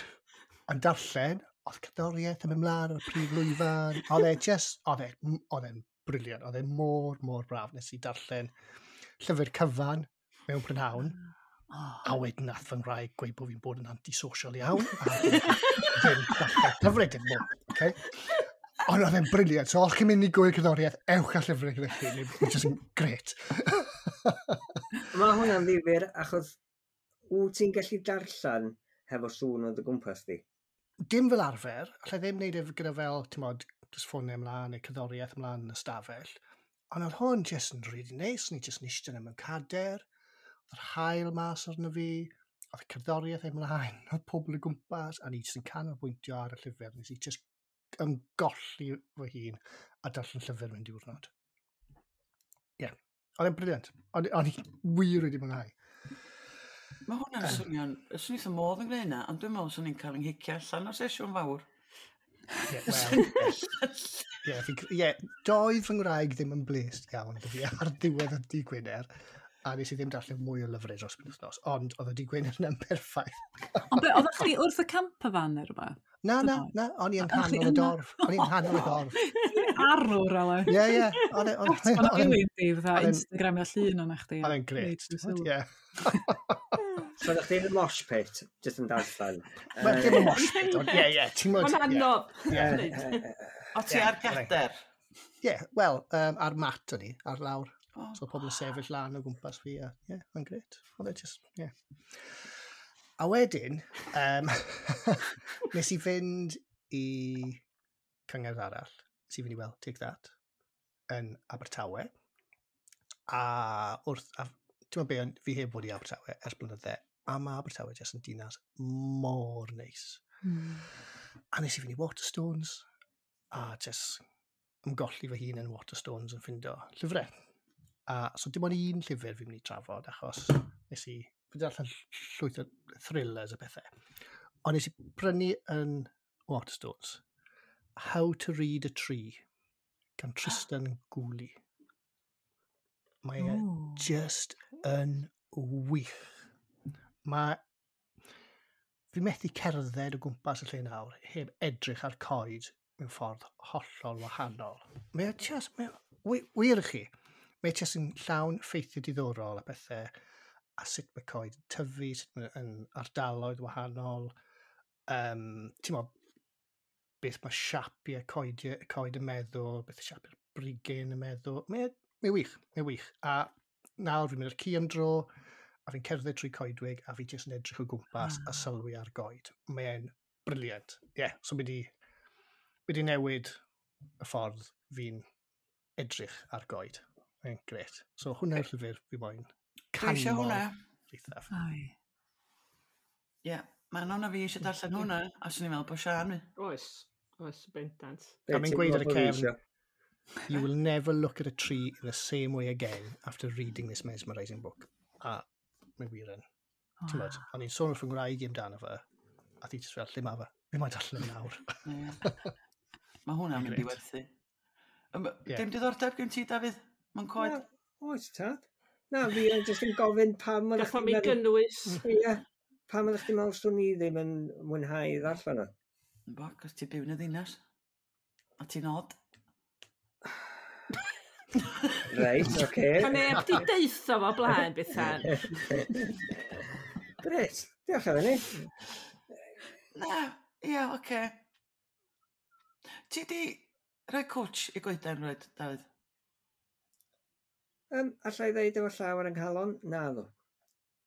Speaker 3: yn darllen, oedd cerddoriaeth yn mynd mlaen ar y prif lwyfan. Oedd e just, oedd e'n brilliant. Oedd e mor, mor braf. Nes i darllen llyfr cyfan mewn prynhawn.
Speaker 2: Oh.
Speaker 3: A wedyn nath fy ngwraig gweud bod fi'n bod yn antisocial iawn. A ddim darllen llyfrau dim mwy. Okay? Ond oedd e'n brilliant. So, os chi'n mynd i gwyl cerddoriaeth, ewch â llyfrau gyda chi. Mae'n just yn great.
Speaker 4: Mae hwnna'n ddifyr, achos wyt ti'n gallu darllen hefo sŵn o dy gwmpas di?
Speaker 3: Dim fel arfer. Allai ddim wneud e gyda fel, ti'n mod, just ffonau ymlaen neu cerddoriaeth ymlaen yn y stafell. Ond oedd hwn jyst yn really neis. Ni jyst yn eistedd yna mewn cader. Oedd yr haul mas arno fi. Oedd y cerddoriaeth ymlaen. Oedd pobl o gwmpas. A ni jyst yn canolbwyntio ar y llyfr. Nes i jyst ymgolli fy hun a darllen llyfr mewn diwrnod. Ie. Yeah. Oedd e'n brilliant. O'n i wir wedi mwynhau.
Speaker 1: Mae hwnna'n swnio'n... Swn i wrth y modd yn gwneud hynna, ond dwi'n meddwl swn i'n cael yng nghicio allan o'r sesiwn fawr.
Speaker 3: Ie, wel, ie, doedd fy ngwraig ddim yn blesd iawn gyda fi ar ddiwedd y dydd Gwener, a nes i ddim darllen mwy o lyfrau dros penwythnos, ond oedd y dydd Gwener yna'n perffaith.
Speaker 2: Ond be, oeddech chi wrth y camper van neu rhywbeth?
Speaker 3: Na, na, na, o'n i yn nghanol y dorf. O'n i'n nghanol y dorf.
Speaker 2: Arwr, Ale.
Speaker 3: Ie, ie.
Speaker 2: O'n i'n di, fatha Instagramio llun o'n chdi.
Speaker 3: Oedd e'n grêt. Ie.
Speaker 4: So oeddech chdi yn y mosh pit, jyst yn darllen.
Speaker 3: Wel, dim y mosh pit, ond ie, ie. Ti'n
Speaker 5: Mae'n anodd.
Speaker 1: O ti ar gader?
Speaker 3: Ie, wel, ar mat o'n i, ar lawr. So pobl yn sefyll lan o gwmpas fi, a ie, mae'n grêt. Oedd e just, ie. A wedyn, nes i fynd i cyngerdd arall, nes i fynd i weld Take That yn Abertawe. A wrth, ti'n meddwl be, fi heb fod i Abertawe ers blynydde, a mae Abertawe jyst yn dinas mor neis. Mm. A nes i fynd i Waterstones, a jyst ymgolli fy hun yn Waterstones yn ffindo llyfrau. A so dim ond un llyfr fi'n mynd i trafod, achos nes i fynd allan llwyth o thrillers a bethau. Ond nes i prynu yn Waterstones How to Read a Tree gan Tristan Gooley. Mae e just yn wych. Mae... Fi methu cerdded o gwmpas y lle nawr heb edrych ar coed mewn ffordd hollol wahanol. Mae e just... Mae, wir i chi, mae e just yn llawn ffeithiau diddorol a bethau, a sut mae coed yn tyfu, sut mae yn ardaloedd wahanol. Ti'n meddwl, beth mae siapiau coed, coed yn meddwl, beth mae siapiau'r brigyn yn meddwl. Mae wych, mae wych. A nawr fi'n mynd â'r ci am dro, a fi'n cerdded trwy coedwig, a fi jyst yn edrych o gwmpas a sylwi ar goed. Mae'n brilliant. Ie, yeah, so mynd i newid y ffordd fi'n edrych ar goed. Mae'n grêt. So hwnna'r llyfr fi moyn.
Speaker 1: Dwi eisiau hwnna.
Speaker 3: Eithaf.
Speaker 1: Ie, mae yna fi eisiau darllen hwnna, a swn i'n meddwl bod Sian mi.
Speaker 5: Oes, oes, bendant.
Speaker 3: A mi'n gweud ar y cefn, you will never look at a tree in the same way again after reading this mesmerising book. A mae'n wir yn. Ti'n bod, o'n i'n sôn wrth fy ngwraig i amdano fe, a thi jyst fel, lle mae fe? Fi mae'n darllen yn nawr.
Speaker 1: Mae hwnna'n mynd i werthu. Dim diddordeb gen ti, Dafydd? Mae'n coed?
Speaker 4: Oes, tad. Na, fi yn jyst yn gofyn pam...
Speaker 5: Gath o'n mi gynnwys.
Speaker 4: Ie, pam oeddech chdi'n meddwl swn i ddim yn mwynhau ddarllen o?
Speaker 1: Bo, cos ti'n byw yn y ddinas. A ti'n od.
Speaker 4: Reit, oce. Okay.
Speaker 5: Pa neb di deitho fo blaen, Bethan.
Speaker 4: Gret, diolch am hynny.
Speaker 1: Na, ia, oce. Okay. Ti di rhoi cwtch i goeden, rhaid, Dafydd?
Speaker 4: Alla i ddeud efo llaw ar yng nghalon? Na, ddo.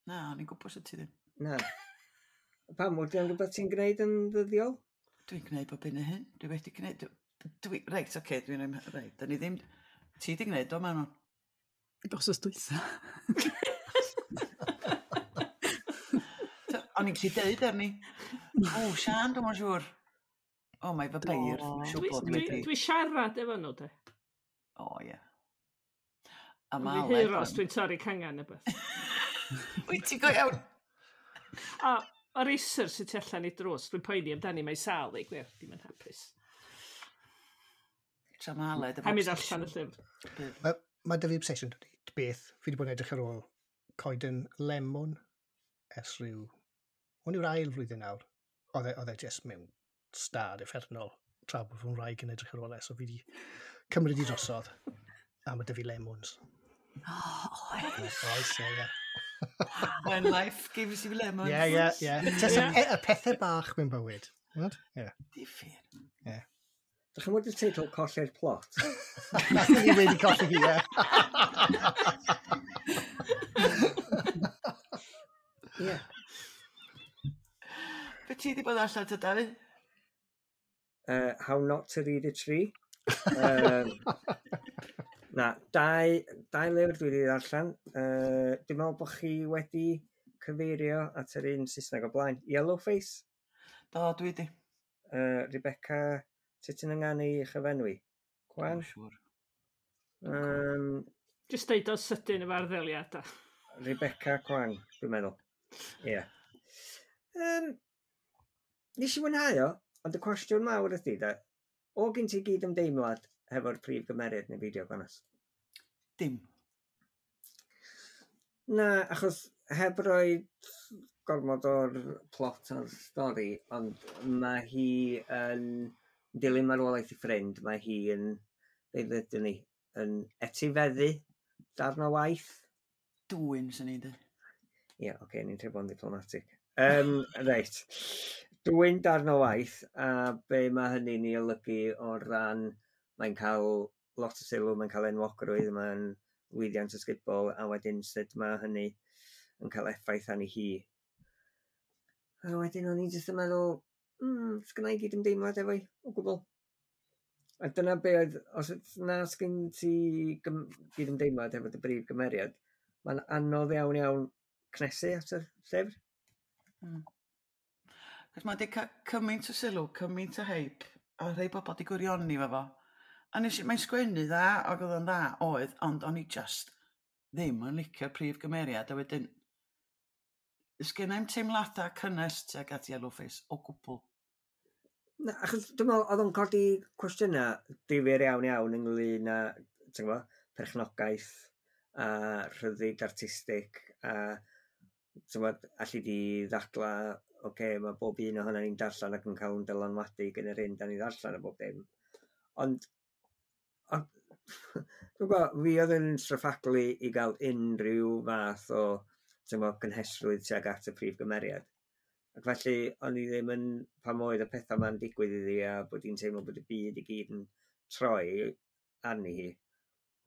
Speaker 1: Na, o'n i'n gwybod sut ti ddim.
Speaker 4: Na. Pam, wyt ti'n rhywbeth ti'n gwneud yn ddyddiol?
Speaker 1: Dwi'n gwneud bob hyn a hyn. Dwi wedi gwneud... Dwi, reit, oce, okay, dwi'n... Reit, da ni ddim... Ti di gwneud o, Manon?
Speaker 2: Gosod dwytha.
Speaker 1: O'n i'n gallu deud arni. O, Sian, dwi'n siŵr. O, mae fy beirdd. Siŵr bod wedi.
Speaker 5: Dwi siarad efo nhw, de.
Speaker 1: O, ie.
Speaker 5: A ma' Aled... Dwi'n dwi'n torri cangan neu beth.
Speaker 1: Wyt ti'n go iawn?
Speaker 5: A o'r isr sy'n tu allan i drws, dwi'n poeni amdani, mae sal i gwir, dim yn hapus.
Speaker 1: Tra ma' Aled
Speaker 5: efo... Rhaid mi ddarllen y llyfr.
Speaker 3: Mae dy fi obsession beth, fi wedi bod yn edrych ar ôl coeden lemon ers rhyw... Hwn yw'r ail flwyddyn nawr. Oedd e just mewn stad effernol tra bod fy ngwraig yn edrych ar ôl e, so fi wedi cymryd i drosodd. A mae dy fi lemons.
Speaker 2: Oh,
Speaker 3: oes. Oes, ie.
Speaker 1: When life gives you lemons.
Speaker 3: Ie, ie, ie. Just y pethau bach mewn bywyd. Ie.
Speaker 1: Difyr.
Speaker 3: Ie.
Speaker 4: Dych chi'n mwyn y teitl colli'r plot?
Speaker 3: Ni wedi colli hi, ie.
Speaker 4: Ie.
Speaker 1: Be ti wedi bod allan ta, Dafydd?
Speaker 4: How Not to Read a Tree. Na, dau lyfr dwi wedi ddarllen. Dwi'n meddwl bod chi wedi cyfeirio at yr un Saesneg o blaen. Yellowface?
Speaker 1: Do, dwi wedi.
Speaker 4: Rebecca, sut ti'n ynganu chyfenwi? Kwan?
Speaker 1: Dwi'n siŵr.
Speaker 5: Just deud o sydyn efo arddeliad.
Speaker 4: Rebecca Kwang, dwi'n meddwl. Ie. Yeah. Nes i fwynhau o, ond y cwestiwn mawr ydy, da, o gen ti gyd ymdeimlad hefo'r prif gymeriad neu fideo gwanas?
Speaker 1: Dim.
Speaker 4: Na, achos heb roi gormod o'r plot o'r stori, ond mae hi yn dilyn marwolaeth i ffrind, mae hi yn, be ddydyn ni, yn etifeddu darn o waith.
Speaker 1: Dwyn, sy'n ni'n dweud.
Speaker 4: Ie, yeah, oce, okay, ni'n trio bod yn diplomatic. Reit. Dwyn darn o waith, a be mae hynny'n ei olygu o ran mae'n cael lot o sylw, mae'n cael enwogrwydd, mae'n lwyddiant ysgubol, a wedyn sut mae hynny yn cael effaith arni hi. A wedyn o'n i jyst yn meddwl, sgynna i gyd ymdeimlad efo i, o gwbl. A dyna be oedd, os na sgyn ti gyd ymdeimlad efo dy brif gymeriad, mae'n anodd iawn iawn cnesu at y llyfr.
Speaker 1: Mm. Cos mae wedi cael cymaint o sylw, cymaint o heip, a rhai bobl wedi gwirioni efo fo. A nes i, mae'n sgwennu dda, ac oedd o'n dda, oedd, ond o'n i just ddim yn licio'r prif gymeriad, a wedyn, sgynna i'm teimladau cynnes tuag at Yellowface o gwbl.
Speaker 4: Na, achos dwi'n meddwl, oedd o'n codi cwestiynau difyr iawn iawn ynglyn â, ti'n gwybod, perchnogaeth a rhyddid artistig a, ti'n gwybod, allu di ddadla, oce, okay, mae bob un ohono ni'n darllen ac yn cael yn dylanwadu gan yr un da ni ddarllen a bob dim. Ond dwi'n gwybod, fi oedd yn straffaglu i gael unrhyw fath o, ti'n gwybod, gynhesrwydd tuag at y prif gymeriad. Ac felly, o'n i ddim yn, pan oedd y pethau ma'n digwydd iddi a bod hi'n teimlo bod y byd i gyd yn troi arni hi,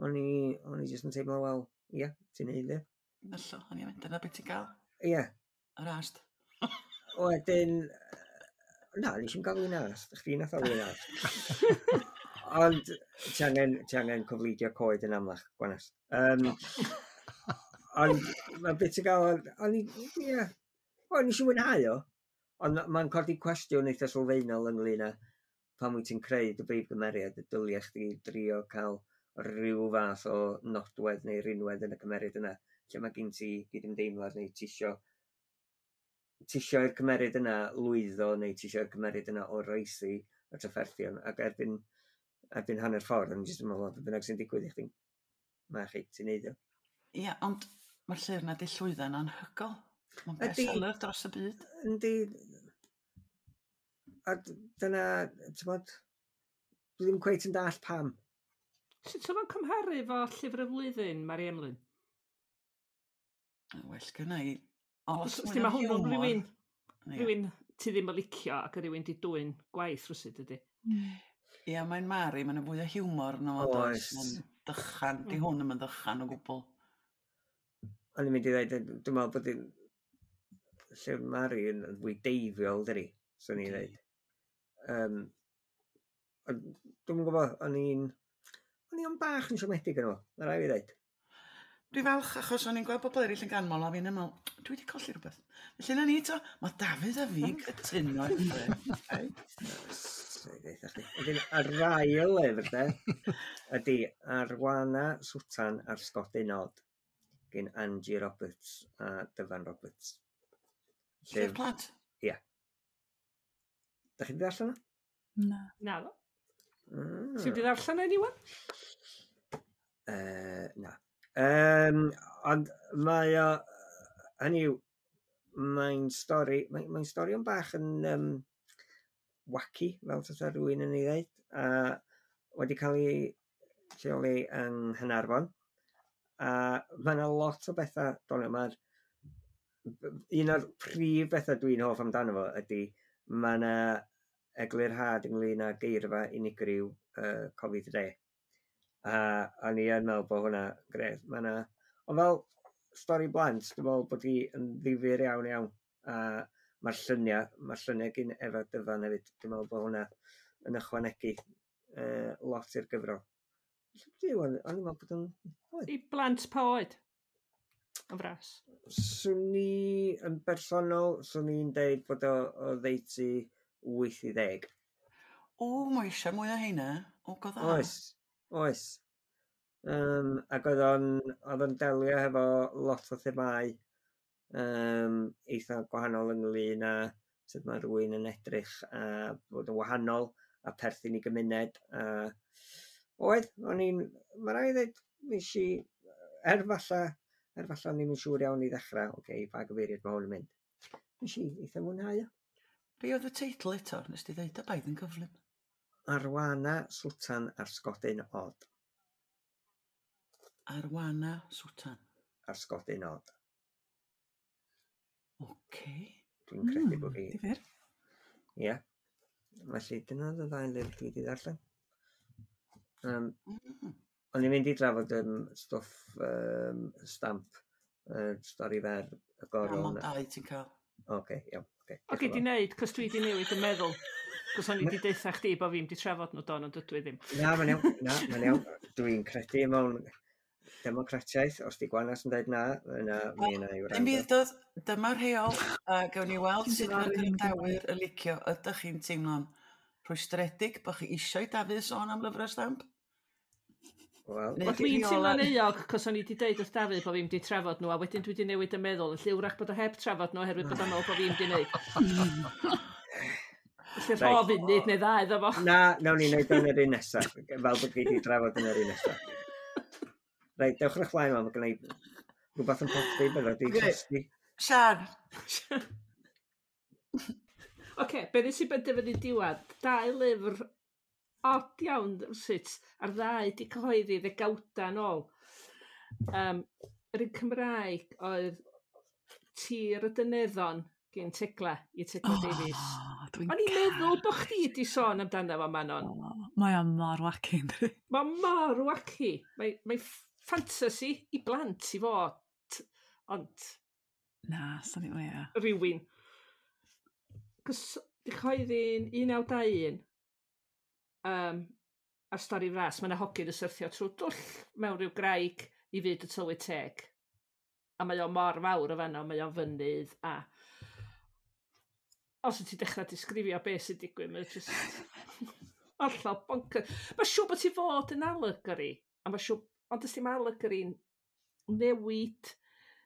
Speaker 4: o'n i jyst yn teimlo, wel, ie, ti'n neud e.
Speaker 1: Felly, o'n i'n mynd, dyna beth ti'n gael.
Speaker 4: Ie.
Speaker 1: Yr ast.
Speaker 4: Wedyn, na, nes i'm gael wy'n ast, chdi nath o wy'n ast. Ond ti angen cofleidio coed yn amlach, gwanas. Ond mae beth ti'n gael, o'n i, ie, nes i mwynhau o, ond mae'n codi cwestiwn eitha sylfaenol ynglyn â pan wyt ti'n creu dy brif gymeriad, y dylia chdi drio cael rhyw fath o nodwedd neu rinwedd yn y cymeriad yna, lle mae gen ti gydymdeimlad neu ti isio i'r cymeriad yna lwyddo neu ti isio'r cymeriad yna oroesi y trafferthion, ac erbyn hanner ffordd, o'n i jyst yn meddwl, be bynnag sy'n digwydd i chdi, mae chi, ti'n neud o.
Speaker 1: Ie, ond mae'r llyfr na di llwyddo'n anhygoel. Mae'n bestseller dros y byd.
Speaker 4: Yndi. A dyna, ti'n bod, dwi ddim cweit yn dallt pam.
Speaker 5: Sut oedd o'n cymharu efo Llyfr y Flwyddyn, Mari Emlyn?
Speaker 1: Well gynna i.
Speaker 5: Os mae hwnnw'n rhywun, rhywun ti ddim yn licio ac rhywun di dwyn gwaith rwsyd ydy.
Speaker 1: Ie, mae'n Mari, mae'n fwy o hiwmor yno fo, does? Mae'n dychan, di hwn ddim yn ddychan o gwbl.
Speaker 4: O'n i'n mynd i ddweud, dwi'n meddwl bod llyfr Mari yn fwy deifiol, dydi, swn i'n dweud. Dwi'm yn gwybod, o'n i'n bach yn siomedig yn fo, mae rhaid fi ddeud.
Speaker 1: Dwi falch achos o'n i'n gweld bobl eraill yn ganmol a fi'n meddwl, dwi wedi colli rhywbeth. Felly na ni to, mae Dafydd a fi'n cytuno.
Speaker 4: Wedyn, yr ail lyfr de, ydy Arwana Swtan a'r Sgodyn Od gen Angie Roberts a Dyfan Roberts.
Speaker 1: Llyfr plant?
Speaker 4: Ia. Da chi wedi darllen o?
Speaker 2: Na.
Speaker 5: Na ddo. Ti wedi ddarllen o anyone?
Speaker 4: Na. Ond mae o, hynny yw, mae'n stori, mae'n stori yn bach yn wacky, fel tasa rhywun yn ei ddeud, a wedi cael ei lleoli yng Nghaernarfon, a mae yna lot o bethau, doniol, mae'r un o'r prif bethau dwi'n hoff amdano fo ydy, mae yna eglurhad ynglyn â geirfa unigryw Cofi Dre. A o'n i yn meddwl bod hwnna grêt. Mae yna, ond fel stori blant, dwi'n meddwl bod hi yn ddifyr iawn iawn. A mae'r lluniau gyn Efa Dyfan hefyd. Dwi'n meddwl bod hwnna yn ychwanegu lot i'r gyfrol. O'n i'n meddwl bod yn...
Speaker 5: I blant pa oed? Yn fras.
Speaker 4: Swn i yn bersonol, swn i'n deud bod o oddeutu 8 i 10.
Speaker 1: O, mae eisiau mwy o heina. O, go dda.
Speaker 4: Oes. Ac oedd o'n delio hefo lot o themâu eitha gwahanol ynglyn â sut mae rhywun yn edrych a bod yn wahanol a perthyn i gymuned. Oedd, o'n i'n, mae rhaid i ddweud, nes i, er falle o'n i'n siŵr iawn i ddechrau, oce, pa gyfeiriad mae hwn yn mynd. Nes i eitha mwynhau o.
Speaker 1: Be oedd y teitl eto? Nes ti ddeud o baid yn gyflym?
Speaker 4: Arwana Swtan a'r Sgodyn Od.
Speaker 1: Arwana Swtan.
Speaker 4: A'r Sgodyn Od.
Speaker 1: Oce.
Speaker 4: Dwi'n credu bod fi...
Speaker 2: Difyr.
Speaker 4: Ie. Felly dyna oedd y ddau lyfr dwi wedi ddarllen. O'n i'n mynd i drafod stwff stamp, stori fer, y goron.
Speaker 1: Am ond dau ti'n cael.
Speaker 4: Oce, iawn.
Speaker 5: O, gei di wneud, cos dwi wedi newid yn meddwl. Cos o'n i wedi deutha chdi bod fi'n di trafod nhw don, ond dydw i ddim.
Speaker 4: Na, mae'n iawn. Na, mae'n iawn. Dwi'n credu mewn democratiaeth, os di Gwanas yn dweud na, yna mi yna i wrando.
Speaker 1: Dim byd dod, dyma'r rheol, a gawn ni weld sut mae'r gwrandawyr yn licio. Ydych chi'n teimlo'n rhwystredig bod chi eisiau Dafydd sôn am lyfrau stamp?
Speaker 4: Wel,
Speaker 5: dwi'n teimlo'n euog, cos o'n i wedi deud wrth Dafydd bod fi'n di trafod nhw, a wedyn dwi wedi newid y meddwl, felly wrach bod o heb trafod nhw oherwydd bod o'n meddwl bod fi'n di wneud. Felly rho funud neu ddau iddo fo.
Speaker 4: Na, nawn ni wneud yn yr un nesaf, fel bod fi wedi trafod yn yr un nesaf. Reit, dewch yn eich blaen, mae gen i rhywbeth yn popty, bydd wedi llosgi.
Speaker 1: Sian!
Speaker 5: Oce, be nes i benderfynu diwedd? Dau lyfr od iawn sut, a'r ddau di cyhoeddi ddegawda yn ôl. Yr un Cymraeg oedd Tir y Dyneddon gen Tegla, i Tegla Davies. O'n i'n meddwl bod chdi di sôn amdano fo, Manon.
Speaker 2: Mae o mor wacky, ynddi?
Speaker 5: Mae mor wacky. Mae fantasy i blant i fod, ond...
Speaker 2: Na, sa'n i ia.
Speaker 5: Rhywun. Cos di cyhoeddi'n 1921, a'r stori fras, mae yna hogyn yn syrthio trwy dwll mewn rhyw graig i fyd y tylwyth teg. A mae o mor fawr o fanno, mae o'n fynydd, a os wyt ti'n dechrau disgrifio beth sy'n digwydd, mae'n just hollol bonkers. Mae'n siŵr bod ti fod yn allegory, a mae'n siŵr, ond ys dim allegory'n newid,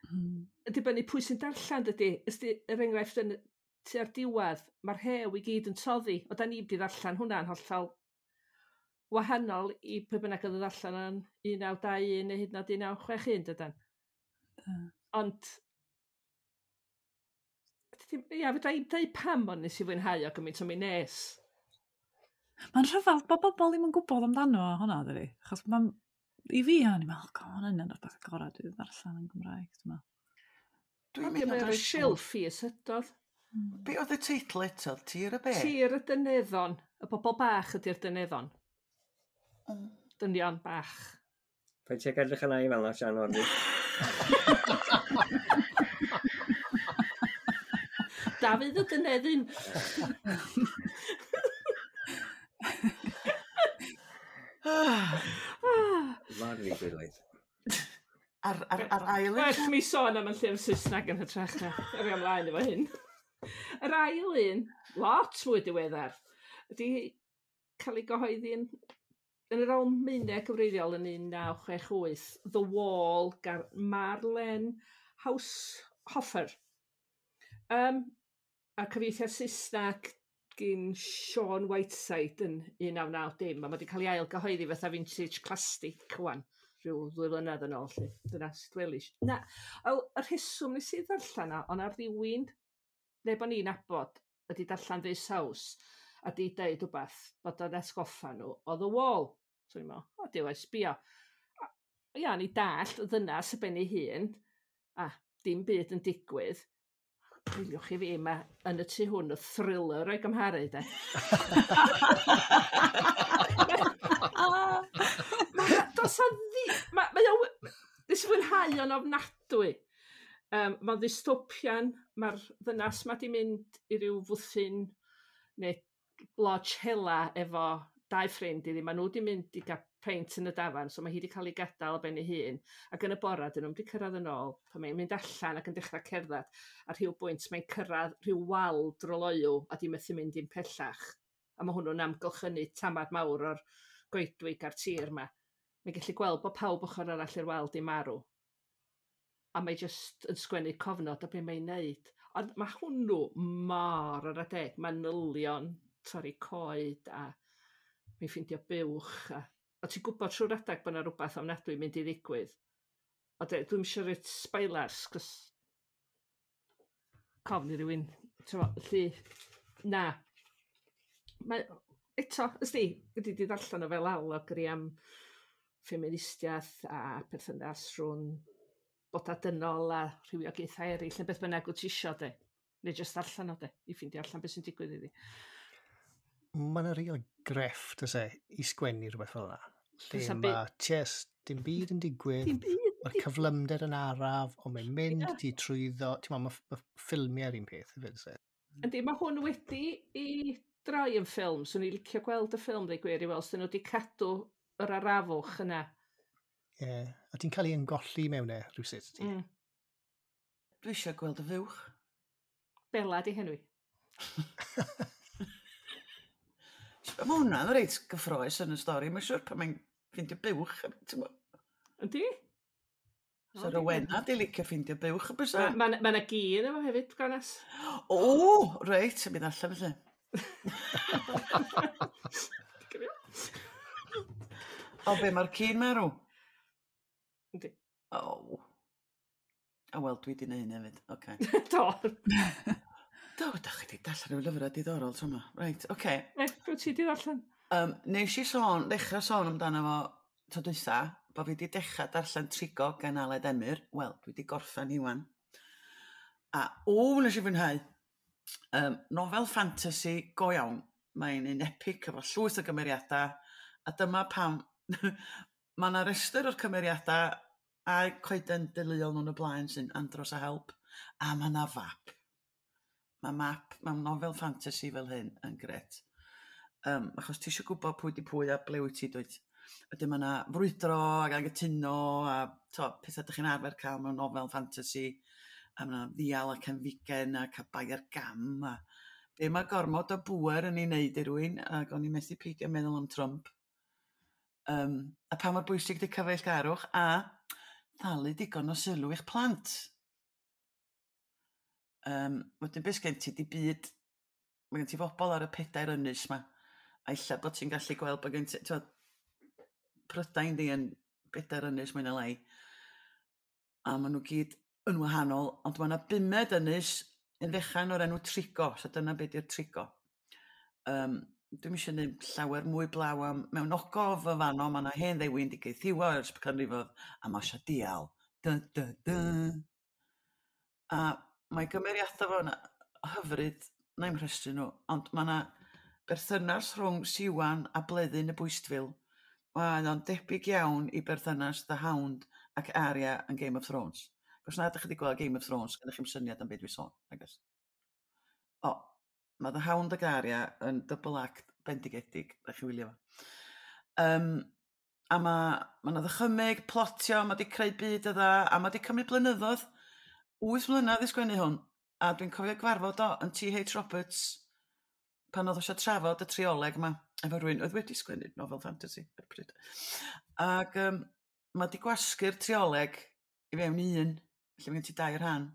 Speaker 5: yn dibynnu pwy sy'n darllen, dydy. Ys di, er enghraifft, yn tua'r diwedd, mae'r rhew i gyd yn toddi. O, da ni wedi ddarllen hwnna'n hollol wahanol i pwy bynnag oedd yn ddarllen yn 1921 neu hyd yn oed 1961, dydan. Ond Ia, fedra i'm deud pam, ond nes i fwynhau o gymaint o mi nes.
Speaker 2: Mae'n rhyfedd bod bobl ddim yn gwybod amdano hwnna, dydi? Achos mae'n... I fi, o'n i'n meddwl, oh, hwnna'n un o'r beth gorau dwi wedi ddarllen yn Gymraeg, dwi'n meddwl.
Speaker 1: Dwi'n mynd
Speaker 5: ar y silff i ysydodd.
Speaker 1: Be oedd y teitl eto? Tir y be?
Speaker 5: Tir y Dyneddon. Y bobl bach ydy'r dyneddon. Dynion bach.
Speaker 4: Paid ti'n edrych yna i fel na, Sian Orfi.
Speaker 5: Dafydd y Dyneddyn.
Speaker 4: Mor ddigwydd.
Speaker 1: Ar ail...
Speaker 5: Well mi sôn am y llyfr Saesneg yn hytrach na yrru ymlaen efo hyn. Yr ail un, lot mwy diweddar, ydy cael ei gyhoeddi yn yr Almaeneg gyfreithiol yn 1968, The Wall gan Marlen Haushofer. A cyfieithiad Saesneg gyn Sean Whiteside yn 1990, a mae wedi cael ei ail gyhoeddi fatha vintage plastic wan, rhyw 2 flynedd yn ôl, lly. Dyna sut welish. Na, y rheswm nes i ddarllen o, ond ar rywun, neu bod ni'n nabod, ydy darllen This House, a di deud wbath, bod o'n atgoffa nhw o The Wall. So ni'n meddwl, o, Duw, oes sbio. Ia, ni dallt y ddynas y ben ei hun, a dim byd yn digwydd. Wyliwch i fi, mae yn y tŷ hwn y thriller o'i gymharu, de. Nes i fwynhau o'n ofnadwy. Mae'n ddystopian, mae'r ddynas ma di mynd i ryw fwthyn neu lodge hela efo dau ffrind iddi. Maen nhw wedi mynd i gael peint yn y dafarn, so mae hi wedi cael ei gadael o ben ei hun. Ac yn y bora, dyn nhw'n wedi cyrraedd yn ôl, pan mae'n mynd allan ac yn dechrau cerdded. Ar rhyw bwynt mae'n cyrraedd rhyw wal droloyw a di methu mynd i'n pellach. A mae hwnnw'n amgylchynu tamad mawr o'r goedwig a'r tir yma. Mae'n gallu gweld bod pawb ochr arall i'r wal di marw. A mae jyst yn sgwennu cofnod o be mae'n neud. Ond mae hwnnw mor ar adeg, manylion, torri coed a mae'n ffeindio buwch. A ti'n gwybod trwy'r adeg bod yna rhywbeth ofnadwy mynd i ddigwydd. A dwi'm isio rhoi spoilers, cos cofn i rywun, felly, na. Mae, eto, ysdi, wedi di ddarllen o fel allegory am ffeministiaeth a perthynas rhwng boda dynol a rhywiogaethau eraill, neu beth bynnag wyt ti isio, de. Neu jyst darllen o, de, i ffeindio allan beth sy'n digwydd iddi.
Speaker 3: Mae yna real grefft, oes e, i sgwennu rhywbeth fel yna. Lle mae just dim byd yn digwydd, mae'r cyflymder yn araf, ond mae'n mynd ti trwyddo, ti'n meddwl, mae ffilmiau'r un peth hefyd, oes e?
Speaker 5: Yndi, mae hwn wedi i droi yn ffilm, swn i'n licio gweld y ffilm, dweud gwir, i weld, swn nhw wedi cadw yr arafwch yna.
Speaker 3: Ie, a ti'n cael ei ymgolli mewn e rhywsut, ti?
Speaker 1: Dwi eisiau gweld y fuwch.
Speaker 5: Bela di henwi.
Speaker 1: Mae hwnna'n reit gyffroes yn y stori, mae'n siŵr pan mae'n ffeindio buwch.
Speaker 5: Yndi?
Speaker 1: So Rowena di licio ffeindio buwch y bysa.
Speaker 5: Mae yna gi yn efo hefyd, Gwanas.
Speaker 1: O, reit, yn mynd allan felly. O, be, mae'r ci'n marw?
Speaker 5: Yndi.
Speaker 1: O. A wel, dwi di neud hefyd, oce.
Speaker 5: Do.
Speaker 1: Do, da chi di darllen rhyw lyfrau diddorol tro yma. Reit, oce.
Speaker 5: Be ti di ddarllen?
Speaker 1: Nes i sôn, ddechrau sôn amdano fo tro dwytha, bod fi di dechrau darllen Trigo gan Aled Emyr. Wel, dwi di gorffen hi wan. A nes i fwynhau. Nofel fantasy go iawn. Mae'n un epic efo llwyth o gymeriadau. A dyma pam mae yna restr o'r cymeriadau a coeden deuluol nhw'n y blaen sy'n andros o help. A mae yna fap. Mae map, mae nofel fantasy fel hyn yn gret. Achos ti eisiau gwybod pwy di pwy a ble wyt ti dwyt. Wedyn mae yna frwydro ac anghytuno a to, pethau ydych chi'n arfer cael mewn nofel fantasy. A mae yna ddial ac enfigen a cael bai ar gam. A be mae gormod o bŵer yn ei wneud i rywun ac o'n i'n methu peidio meddwl am Trump. A pa mor bwysig di cyfeillgarwch a thalu digon o sylw i'ch plant. Wedyn beth sgen ti di byd, mae gen ti bobl ar y pedair ynys ma, a ella bod ti'n gallu gweld bod gen ti, ti'n Prydain di yn bedair ynys mwy na lai, a maen nhw gyd yn wahanol, ond mae yna bumed ynys Un fechan o'r enw Trigo, so dyna be di'r Trigo. Dwi'm eisiau gwneud llawer mwy blaw am mewn ogof yn fanno, mae yna hen ddewin 'di gaethiwo ers canrifoedd, a mae eisiau dial. Dun, dun, dun. A mae gymeriadau fo'n hyfryd, na i'm rhestru nhw, ond mae yna berthynas rhwng Siwan a Bleddyn y Bwystfil. Mae o'n debyg iawn i berthynas The Hound ac Arya yn Game of Thrones. Os na ydych chi wedi gweld Game of Thrones, gennych chi'm syniad am beth dwi'n sôn, nag oes? O, mae The Hound ac Arya yn double act bendigedig, rhaid chi wylio fo. A mae ma 'na ddychymyg, plotio, mae 'di creu byd y dda, a mae 'di cymryd blynyddoedd, 8 mlynedd i sgwennu hwn, a dwi'n cofio gwarfod o yn T.H. Roberts pan oedd o eisiau trafod y trioleg yma efo rhywun oedd wedi sgwennu nofel fantasy ar y pryd. Ac mae 'di gwasgu'r trioleg i fewn i un, felly mae gen ti dair rhan,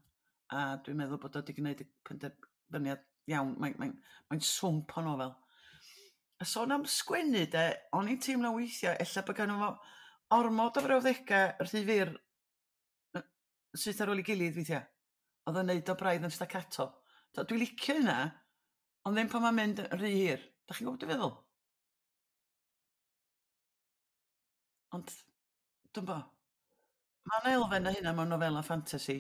Speaker 1: a dwi'n meddwl bod o 'di gwneud y penderfyniad iawn. Mae'n swmp o nofel. A sôn am sgwennu de, o'n i'n teimlo weithiau ella bod gynno fo ormod o frawddegau rhy fyr syth ar ôl ei gilydd weithiau. Oedd o'n neud o braidd yn staccato. So, dwi'n licio hynna, ond ddim pan mae'n mynd yn rhy hir. Da chi'n gwybod beth dwi'n feddwl? Ond, dwi'n bo. Mae yna elfen o hynna mewn nofela fantasy.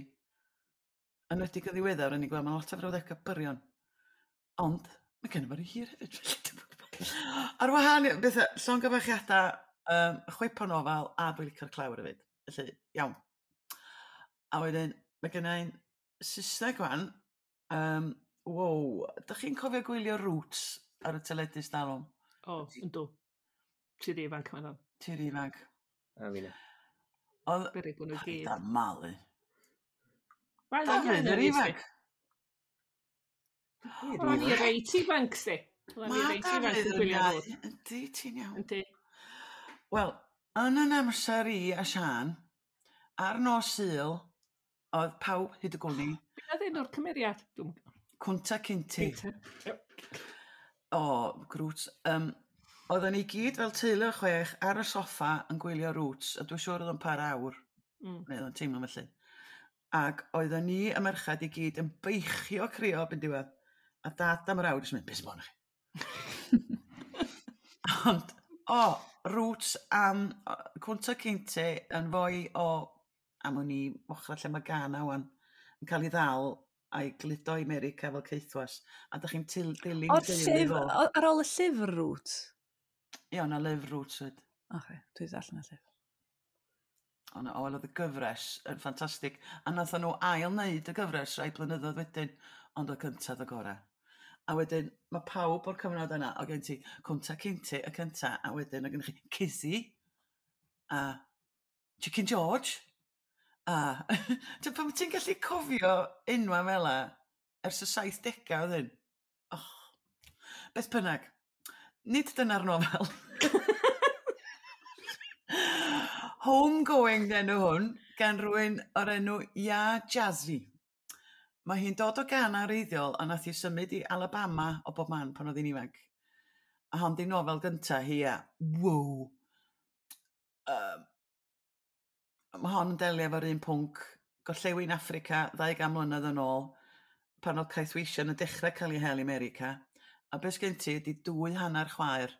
Speaker 1: Yn enwedig yn ddiweddar, o'n i'n gweld, mae lot o frawddegau byrion. Ond, mae gen i fo rhy hir hefyd. Felly dwi'm yn gwbod. Ar wahân i bethau, llongyfarchiadau, chwip o nofel, a dwi'n licio'r clawr hefyd. Felly, iawn. A wedyn, mae gen i'n Saesneg wan. Wow, dych chi'n cofio gwylio Roots ar y teledu stalwm?
Speaker 5: O, yndw. Ti'n rhy ifanc, mae'n
Speaker 1: Ti'n rhy ifanc.
Speaker 4: A fi na.
Speaker 1: Oedd...
Speaker 5: Beryg bod nhw gyd.
Speaker 1: Da malu.
Speaker 5: Wel,
Speaker 1: Dafydd yr ifanc.
Speaker 5: O'n i reit ifanc, sti. O'n i
Speaker 1: Mae
Speaker 5: reit ifanc
Speaker 1: Dafydd
Speaker 5: yn
Speaker 1: yn
Speaker 5: gwylio
Speaker 1: iau.
Speaker 5: Roots.
Speaker 1: Yndi, ti'n iawn.
Speaker 5: Yndi.
Speaker 1: Wel, yn yn amser i a Sian, ar nos Sul, oedd pawb hyd y gwni,
Speaker 5: Be oedd enw'r cymeriad? Dwi'm yn gwybod.
Speaker 1: Cwnta Cinti.
Speaker 5: Peter.
Speaker 1: O, grwt. Oedden ni gyd fel teulu o chwech ar y soffa yn gwylio Roots, a dwi'n siŵr oedd o'n par awr, neu oedd o'n teimlo felly. Ac oedden ni y merched i gyd yn beichio crio byn diwedd. A dad am yr awr jyst yn mynd, beth sy'n bod arnoch chi? Ond, o, Roots am Cwnta Cinte yn fwy o, am o'n i ochr lle mae Ghana wan, yn cael ei ddal a'i gludo i America fel caethwas. A dych chi'n dilyn
Speaker 2: O'r
Speaker 1: deulu
Speaker 2: llyfr,
Speaker 1: fo.
Speaker 2: ar ôl y llyfr Roots?
Speaker 1: Ie, o'na lyfr Roots fyd.
Speaker 2: Oce, dwi wedi darllen y llyfr.
Speaker 1: Ond o, wel, oedd y gyfres yn ffantastig. A nath nhw ail wneud y gyfres rai blynyddoedd wedyn, ond y cyntaf y gorau. A wedyn, mae pawb o'r cyfnod yna, o gen ti Cwnta Cinte y cynta, a wedyn o gen chi Kizzy, a Chicken George, a pan ti'n gallu cofio enwa fel 'a ers y 70au oedd hyn. Och, beth bynnag, nid dyna'r nofel. Homegoing 'di enw hwn, gan rywun o'r enw Yaa Gyasi. Mae hi'n dod o Ghana wreiddiol a nath hi symud i Alabama o bob man pan oedd hi'n ifanc. A hon 'di nofel gynta hi a wow. Mae hon yn delio efo'r un pwnc, Gorllewin Affrica, 200 mlynedd yn ôl, pan oedd caethweision yn dechrau cael eu hel i America. A beth sgen ti ydi dwy hanner chwaer.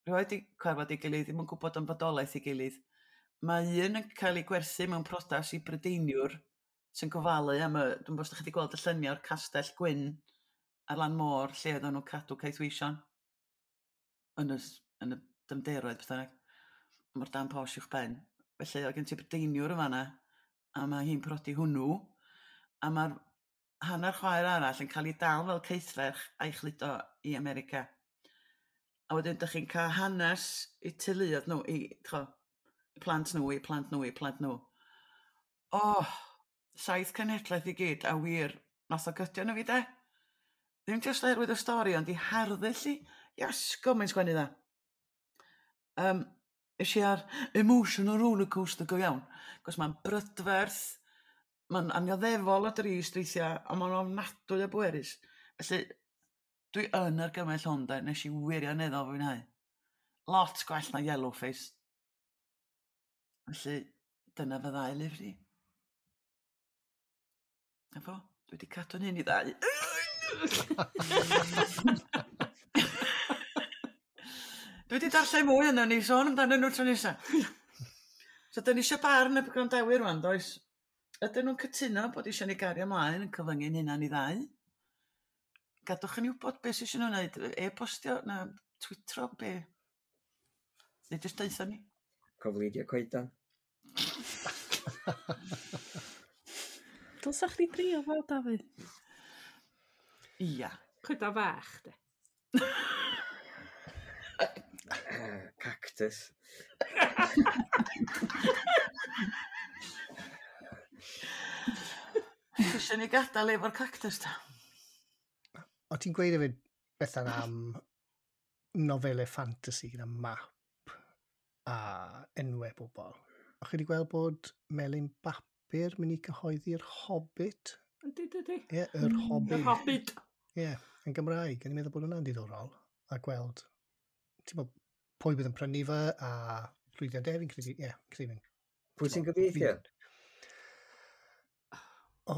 Speaker 1: Rioed 'di cyfarfod ei gilydd, ddim yn gwybod am bodolaeth ei gilydd. Mae un yn cael ei gwerthu mewn priodas i Brydeiniwr sy'n gofalu am y... Dwi'm yn gwybod os dach chi wedi gweld y lluniau o'r Castell Gwyn ar lan môr lle oedden nhw'n cadw caethweision yn y, yn y dymderoedd, beth bynnag. Mor dan posh uwch ben. Felly oedd gen ti Brydeiniwr yn fan'na, a mae hi'n prodi hwnnw, a mae'r hanner chwaer arall yn cael ei dal fel caethferch a'i chludo i America. A wedyn dych chi'n cael hanes eu teuluoedd nhw, i, t'mo, i plant nhw, i plant nhw, i plant nhw. O, 7 cenhedlaeth i gyd, a wir, nath o gydio arno fi de. Ddim jyst oherwydd y stori, ond i harddull hi. Iasgo, mae'n sgwennu dda. Es i ar emotional rollercoaster go iawn. Cos mae'n brydferth, mae'n annioddefol o drist weithiau, a mae'n ofnadwy o bwerus. Felly, dwi yn argymell hwn de, nes i wirioneddol fwynhau. Lot gwell na Yellowface. Felly, dyna fy ddau lyfr i. Na fo. Dwi wedi cadw'n hyn i ddau. Dwi wedi darllen mwy yna, ni sôn amdano nhw tro nesa. So, dyn ni eisiau barn y gwrandawyr rwan, does? Ydyn nhw'n cytuno bod eisiau ni gario ymlaen yn cyfyngu'n hunan i ddau? Gadwch i ni wybod beth sydd eisiau nhw'n wneud. E-bostio na twitro, be? Neu jyst deutha ni.
Speaker 4: Cofleidio coedan.
Speaker 2: Dylsa chdi drio fo, Dafydd?
Speaker 1: Ia.
Speaker 5: Coedan fach, de.
Speaker 4: Cactus.
Speaker 1: Eisiau ni gadael efo'r cactus ta?
Speaker 3: O ti'n gweud hefyd, Bethan, am nofelau fantasy gyda map a enwau bobl. O chi wedi gweld bod Melin Bapur mynd i cyhoeddi'r Hobbit?
Speaker 5: Yndi, dydy.
Speaker 3: Ie, yeah, yr Hobbit.
Speaker 5: Yr Hobbit.
Speaker 3: Ie, yeah, yn Gymraeg. O'n i'n meddwl bod hwnna'n diddorol. A gweld, ti'n meddwl, pwy bydd yn prynu fe a llwyddiant e, fi'n credu, ie, yeah, credu.
Speaker 4: Pwy sy'n gyfieithu?
Speaker 3: O.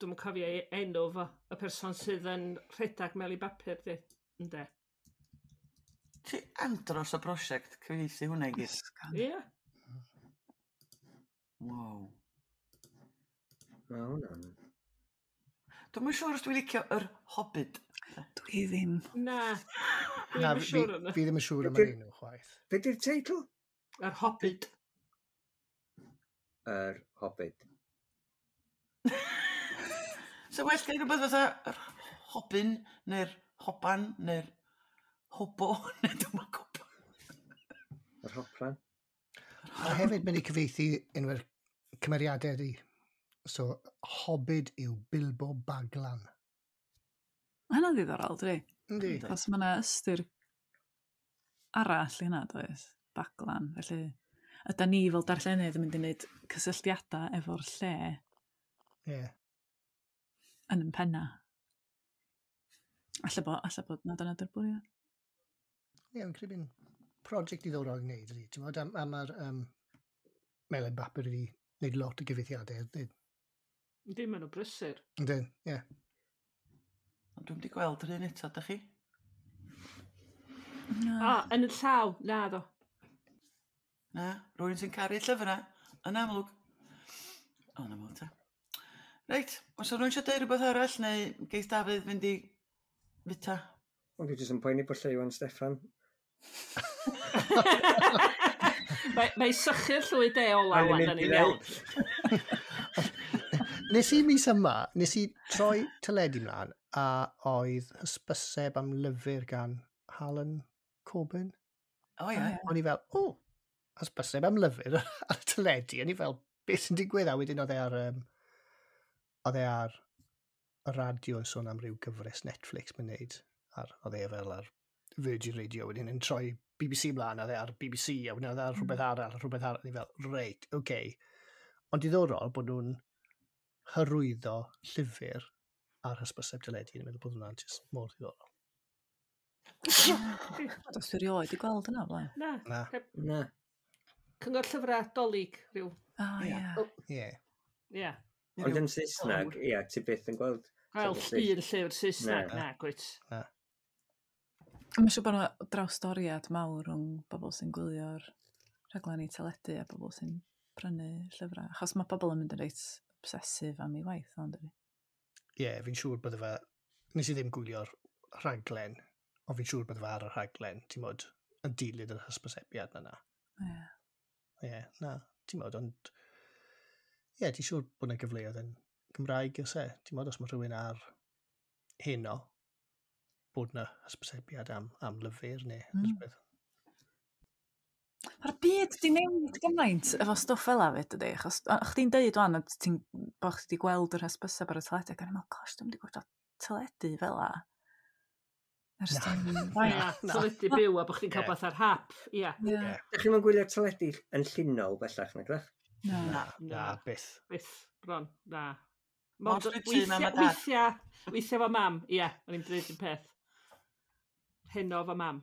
Speaker 5: Dwi'm yn cofio ei enw fo, y person sydd yn rhedeg Melin Bapur, di. Ynde.
Speaker 1: Ti andros o brosiect cyfieithu hwnna i gyd.
Speaker 5: Ie.
Speaker 1: Wow.
Speaker 4: Mae hwnna'n...
Speaker 1: Dwi'm yn siŵr os dwi'n licio yr Hobbit.
Speaker 2: Dwi ddim.
Speaker 5: Na.
Speaker 3: Na,
Speaker 5: Dwi'm yn siŵr yna.
Speaker 3: fi ddim yn siŵr am yr enw chwaith.
Speaker 4: Be di'r teitl?
Speaker 5: Yr Hobbit.
Speaker 4: Yr Hobbit.
Speaker 1: So well gen i rhywbeth fatha yr Hobin, neu'r Hoban, neu'r Hobo, neu dwi'm yn gwybod.
Speaker 4: Yr Hopran.
Speaker 3: A hefyd mynd i cyfieithu enwau'r cymeriadau di. So, Hobbit yw Bilbo Baglan.
Speaker 2: Mae hynna'n ddiddorol, dwi.
Speaker 3: Yndi.
Speaker 2: Os mae yna ystyr arall i hynna, does? Baglan. Felly, yda ni fel darllenydd yn mynd i wneud cysylltiadau efo'r lle
Speaker 3: Ie. Yeah.
Speaker 2: yn yn penna. Alla bod na dyna dy'r bwriad.
Speaker 3: Ie, fi'n credu bu'n prosiect diddorol i wneud, ydy. Ti'n gwbod, am yr Melin Bapur wedi wneud lot o gyfieithiadau. Yndi,
Speaker 5: Yndi, maen nhw brysur.
Speaker 3: Yndyn, ie.
Speaker 1: Ond dwi'm di gweld yr un eto, dach chi?
Speaker 2: Na.
Speaker 5: O, yn y llaw, na ddo.
Speaker 1: Na, rwy'n sy'n caru llyfrau, yn amlwg. O, na fo ta. Reit, os yw rhywun eisiau deud rhywbeth arall, neu geith Dafydd fynd i fita?
Speaker 4: Ond dwi jyst yn poeni bod Lleuwen Steffan.
Speaker 5: Mae sychu'r llwy de ola
Speaker 4: Mae'n
Speaker 5: wan,
Speaker 4: mynd
Speaker 5: da
Speaker 4: i
Speaker 5: ni'n iawn.
Speaker 3: Nes i mis yma, nes i troi teledu mlaen a oedd hysbyseb am lyfr gan Harlan Coben.
Speaker 1: O ie.
Speaker 3: O'n i fel, o, hysbyseb am lyfr ar y teledu. O'n i fel, beth sy'n digwydd? A wedyn oedd e ar, oedd e ar y radio yn sôn am ryw gyfres Netflix mae'n neud. Oedd e fel ar Virgin Radio wedyn yn troi BBC mlaen, oedd e ar BBC, a wedyn oedd e ar rhywbeth arall, rhywbeth arall. O'n i fel, reit, oce. Okay. Ond diddorol bod nhw'n hyrwyddo llyfr ar hysbyseb teledu. O'n i'n meddwl bod hwnna'n just mor diddorol.
Speaker 2: Does dwi erioed i gweld yna blaen.
Speaker 5: Na.
Speaker 3: Na.
Speaker 4: Na.
Speaker 5: Cyngor llyfrau Dolig, rhyw.
Speaker 2: O, ie.
Speaker 3: Ie.
Speaker 5: Ie.
Speaker 4: Ond yn Saesneg, ie, ti byth yn gweld.
Speaker 5: Wel, un llyfr Saesneg,
Speaker 4: Na.
Speaker 5: na, gwyt.
Speaker 3: Na.
Speaker 2: Mae'n siŵr bod yna drawstoriad mawr rhwng bobl sy'n gwylio'r rhaglenni teledu a bobl sy'n prynu llyfrau. Achos mae bobl yn mynd yn reit obsessive am ei waith, ond ydy.
Speaker 3: Ie, fi'n siŵr bydde fe... Nes i ddim gwylio'r rhaglen, ond fi'n siŵr bydde fe ar y rhaglen, ti'n modd, yn dilyn yr hysbysebiad na.
Speaker 2: Ie.
Speaker 3: Ie, na, ti'n modd, ond... Ie, ti'n siŵr bod yna gyfleoedd yn Gymraeg oes e? Ti'n modd, os mae rhywun ar heno, bod yna hysbysebiad am lyfr neu rhywbeth.
Speaker 2: Mae'r byd di newid gymaint efo stwff fel 'a fyd, dydi? Achos chdi'n deud wan, ti'n bo chdi 'di gweld yr hysbyseb ar y teledu, ac o'n i'n meddwl, gosh, dwi'm 'di gweld teledu fel 'a. Ers
Speaker 3: Na.
Speaker 5: Na, teledu byw a bod chdi'n cael beth ar hap, ia.
Speaker 2: Ie.
Speaker 4: Dych chi'n gwylio teledu yn llunol bellach, nag ydych?
Speaker 2: Na.
Speaker 3: Na, na, byth.
Speaker 5: Byth, bron, na.
Speaker 1: Mond drwy tŷ mam a dad.
Speaker 5: Weithiau fo mam, ia, o'n i'n dweud un peth. Heno fo mam.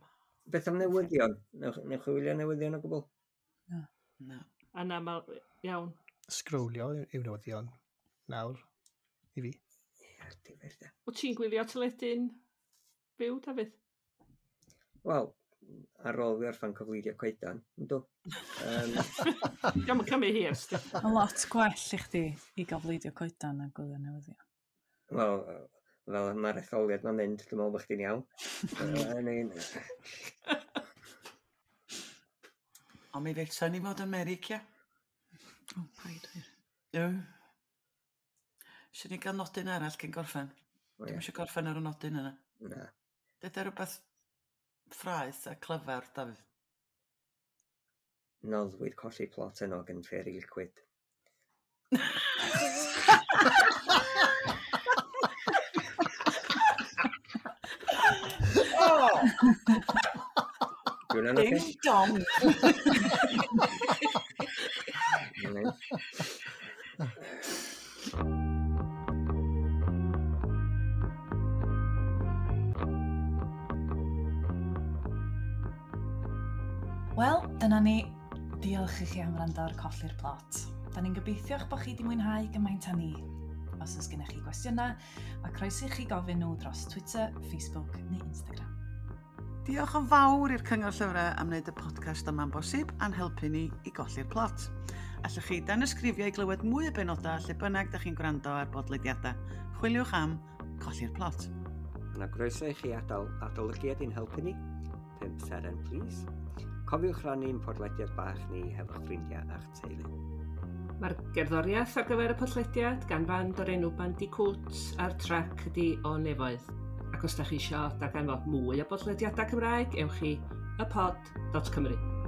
Speaker 4: Beth am newyddion? Newch chi wylio newyddion o gwbl?
Speaker 2: Na.
Speaker 1: Na.
Speaker 5: A na, ma, iawn.
Speaker 3: Sgrolio yw newyddion nawr i fi.
Speaker 4: Ie, difyr de.
Speaker 5: Wyt ti'n gwylio teledu'n fyw, Dafydd?
Speaker 4: Wel, ar ôl fi orffan cofleidio coedan, yndw.
Speaker 5: Dio'm yn cymryd hir, sti.
Speaker 2: Mae lot gwell i chdi i gofleidio coedan a gwylio newyddion.
Speaker 4: Wel, fel mae'r etholiad ma'n mynd, dwi'n meddwl bod chdi'n iawn.
Speaker 1: Ond mi fedra ni fod yn America.
Speaker 2: O, paid wir.
Speaker 1: Ie. Isio ni gael nodyn arall cyn gorffen? Dwi'm eisiau gorffen ar y nodyn yna.
Speaker 4: Na.
Speaker 1: Dydy rhywbeth ffraeth a clyfar, Dafydd.
Speaker 4: Noddwyd colli plot yno gan Fairy Liquid.
Speaker 1: Oh!
Speaker 4: Dwi'n anodd?
Speaker 1: Ding dong!
Speaker 2: Wel, dyna ni. Diolch i chi am wrando ar Colli'r Plot. Da ni'n gobeithio'ch bod chi wedi mwynhau gymaint â ni. Os oes gennych chi gwestiynau, mae croeso i chi gofyn nhw dros Twitter, Facebook neu Instagram.
Speaker 1: Diolch yn fawr i'r Cyngor Llyfrau am wneud y podcast yma'n bosib a'n helpu ni i golli'r plot. Allwch chi danysgrifio i glywed mwy o benodau lle bynnag da chi'n gwrando ar bodlediadau. Chwiliwch am Colli'r Plot.
Speaker 4: Yna groeso i chi adael adolygiad i'n helpu ni. 5 seren, please. Cofiwch rannu'n podlediad bach ni hefo'ch ffrindiau a'ch teulu.
Speaker 5: Mae'r gerddoriaeth ar gyfer y podlediad gan fand o'r enw Bandicoot a'r trac ydi O Nefoedd. Ac os da chi isio darganfod mwy o bodlediadau Cymraeg, ewch i ypod.cymru.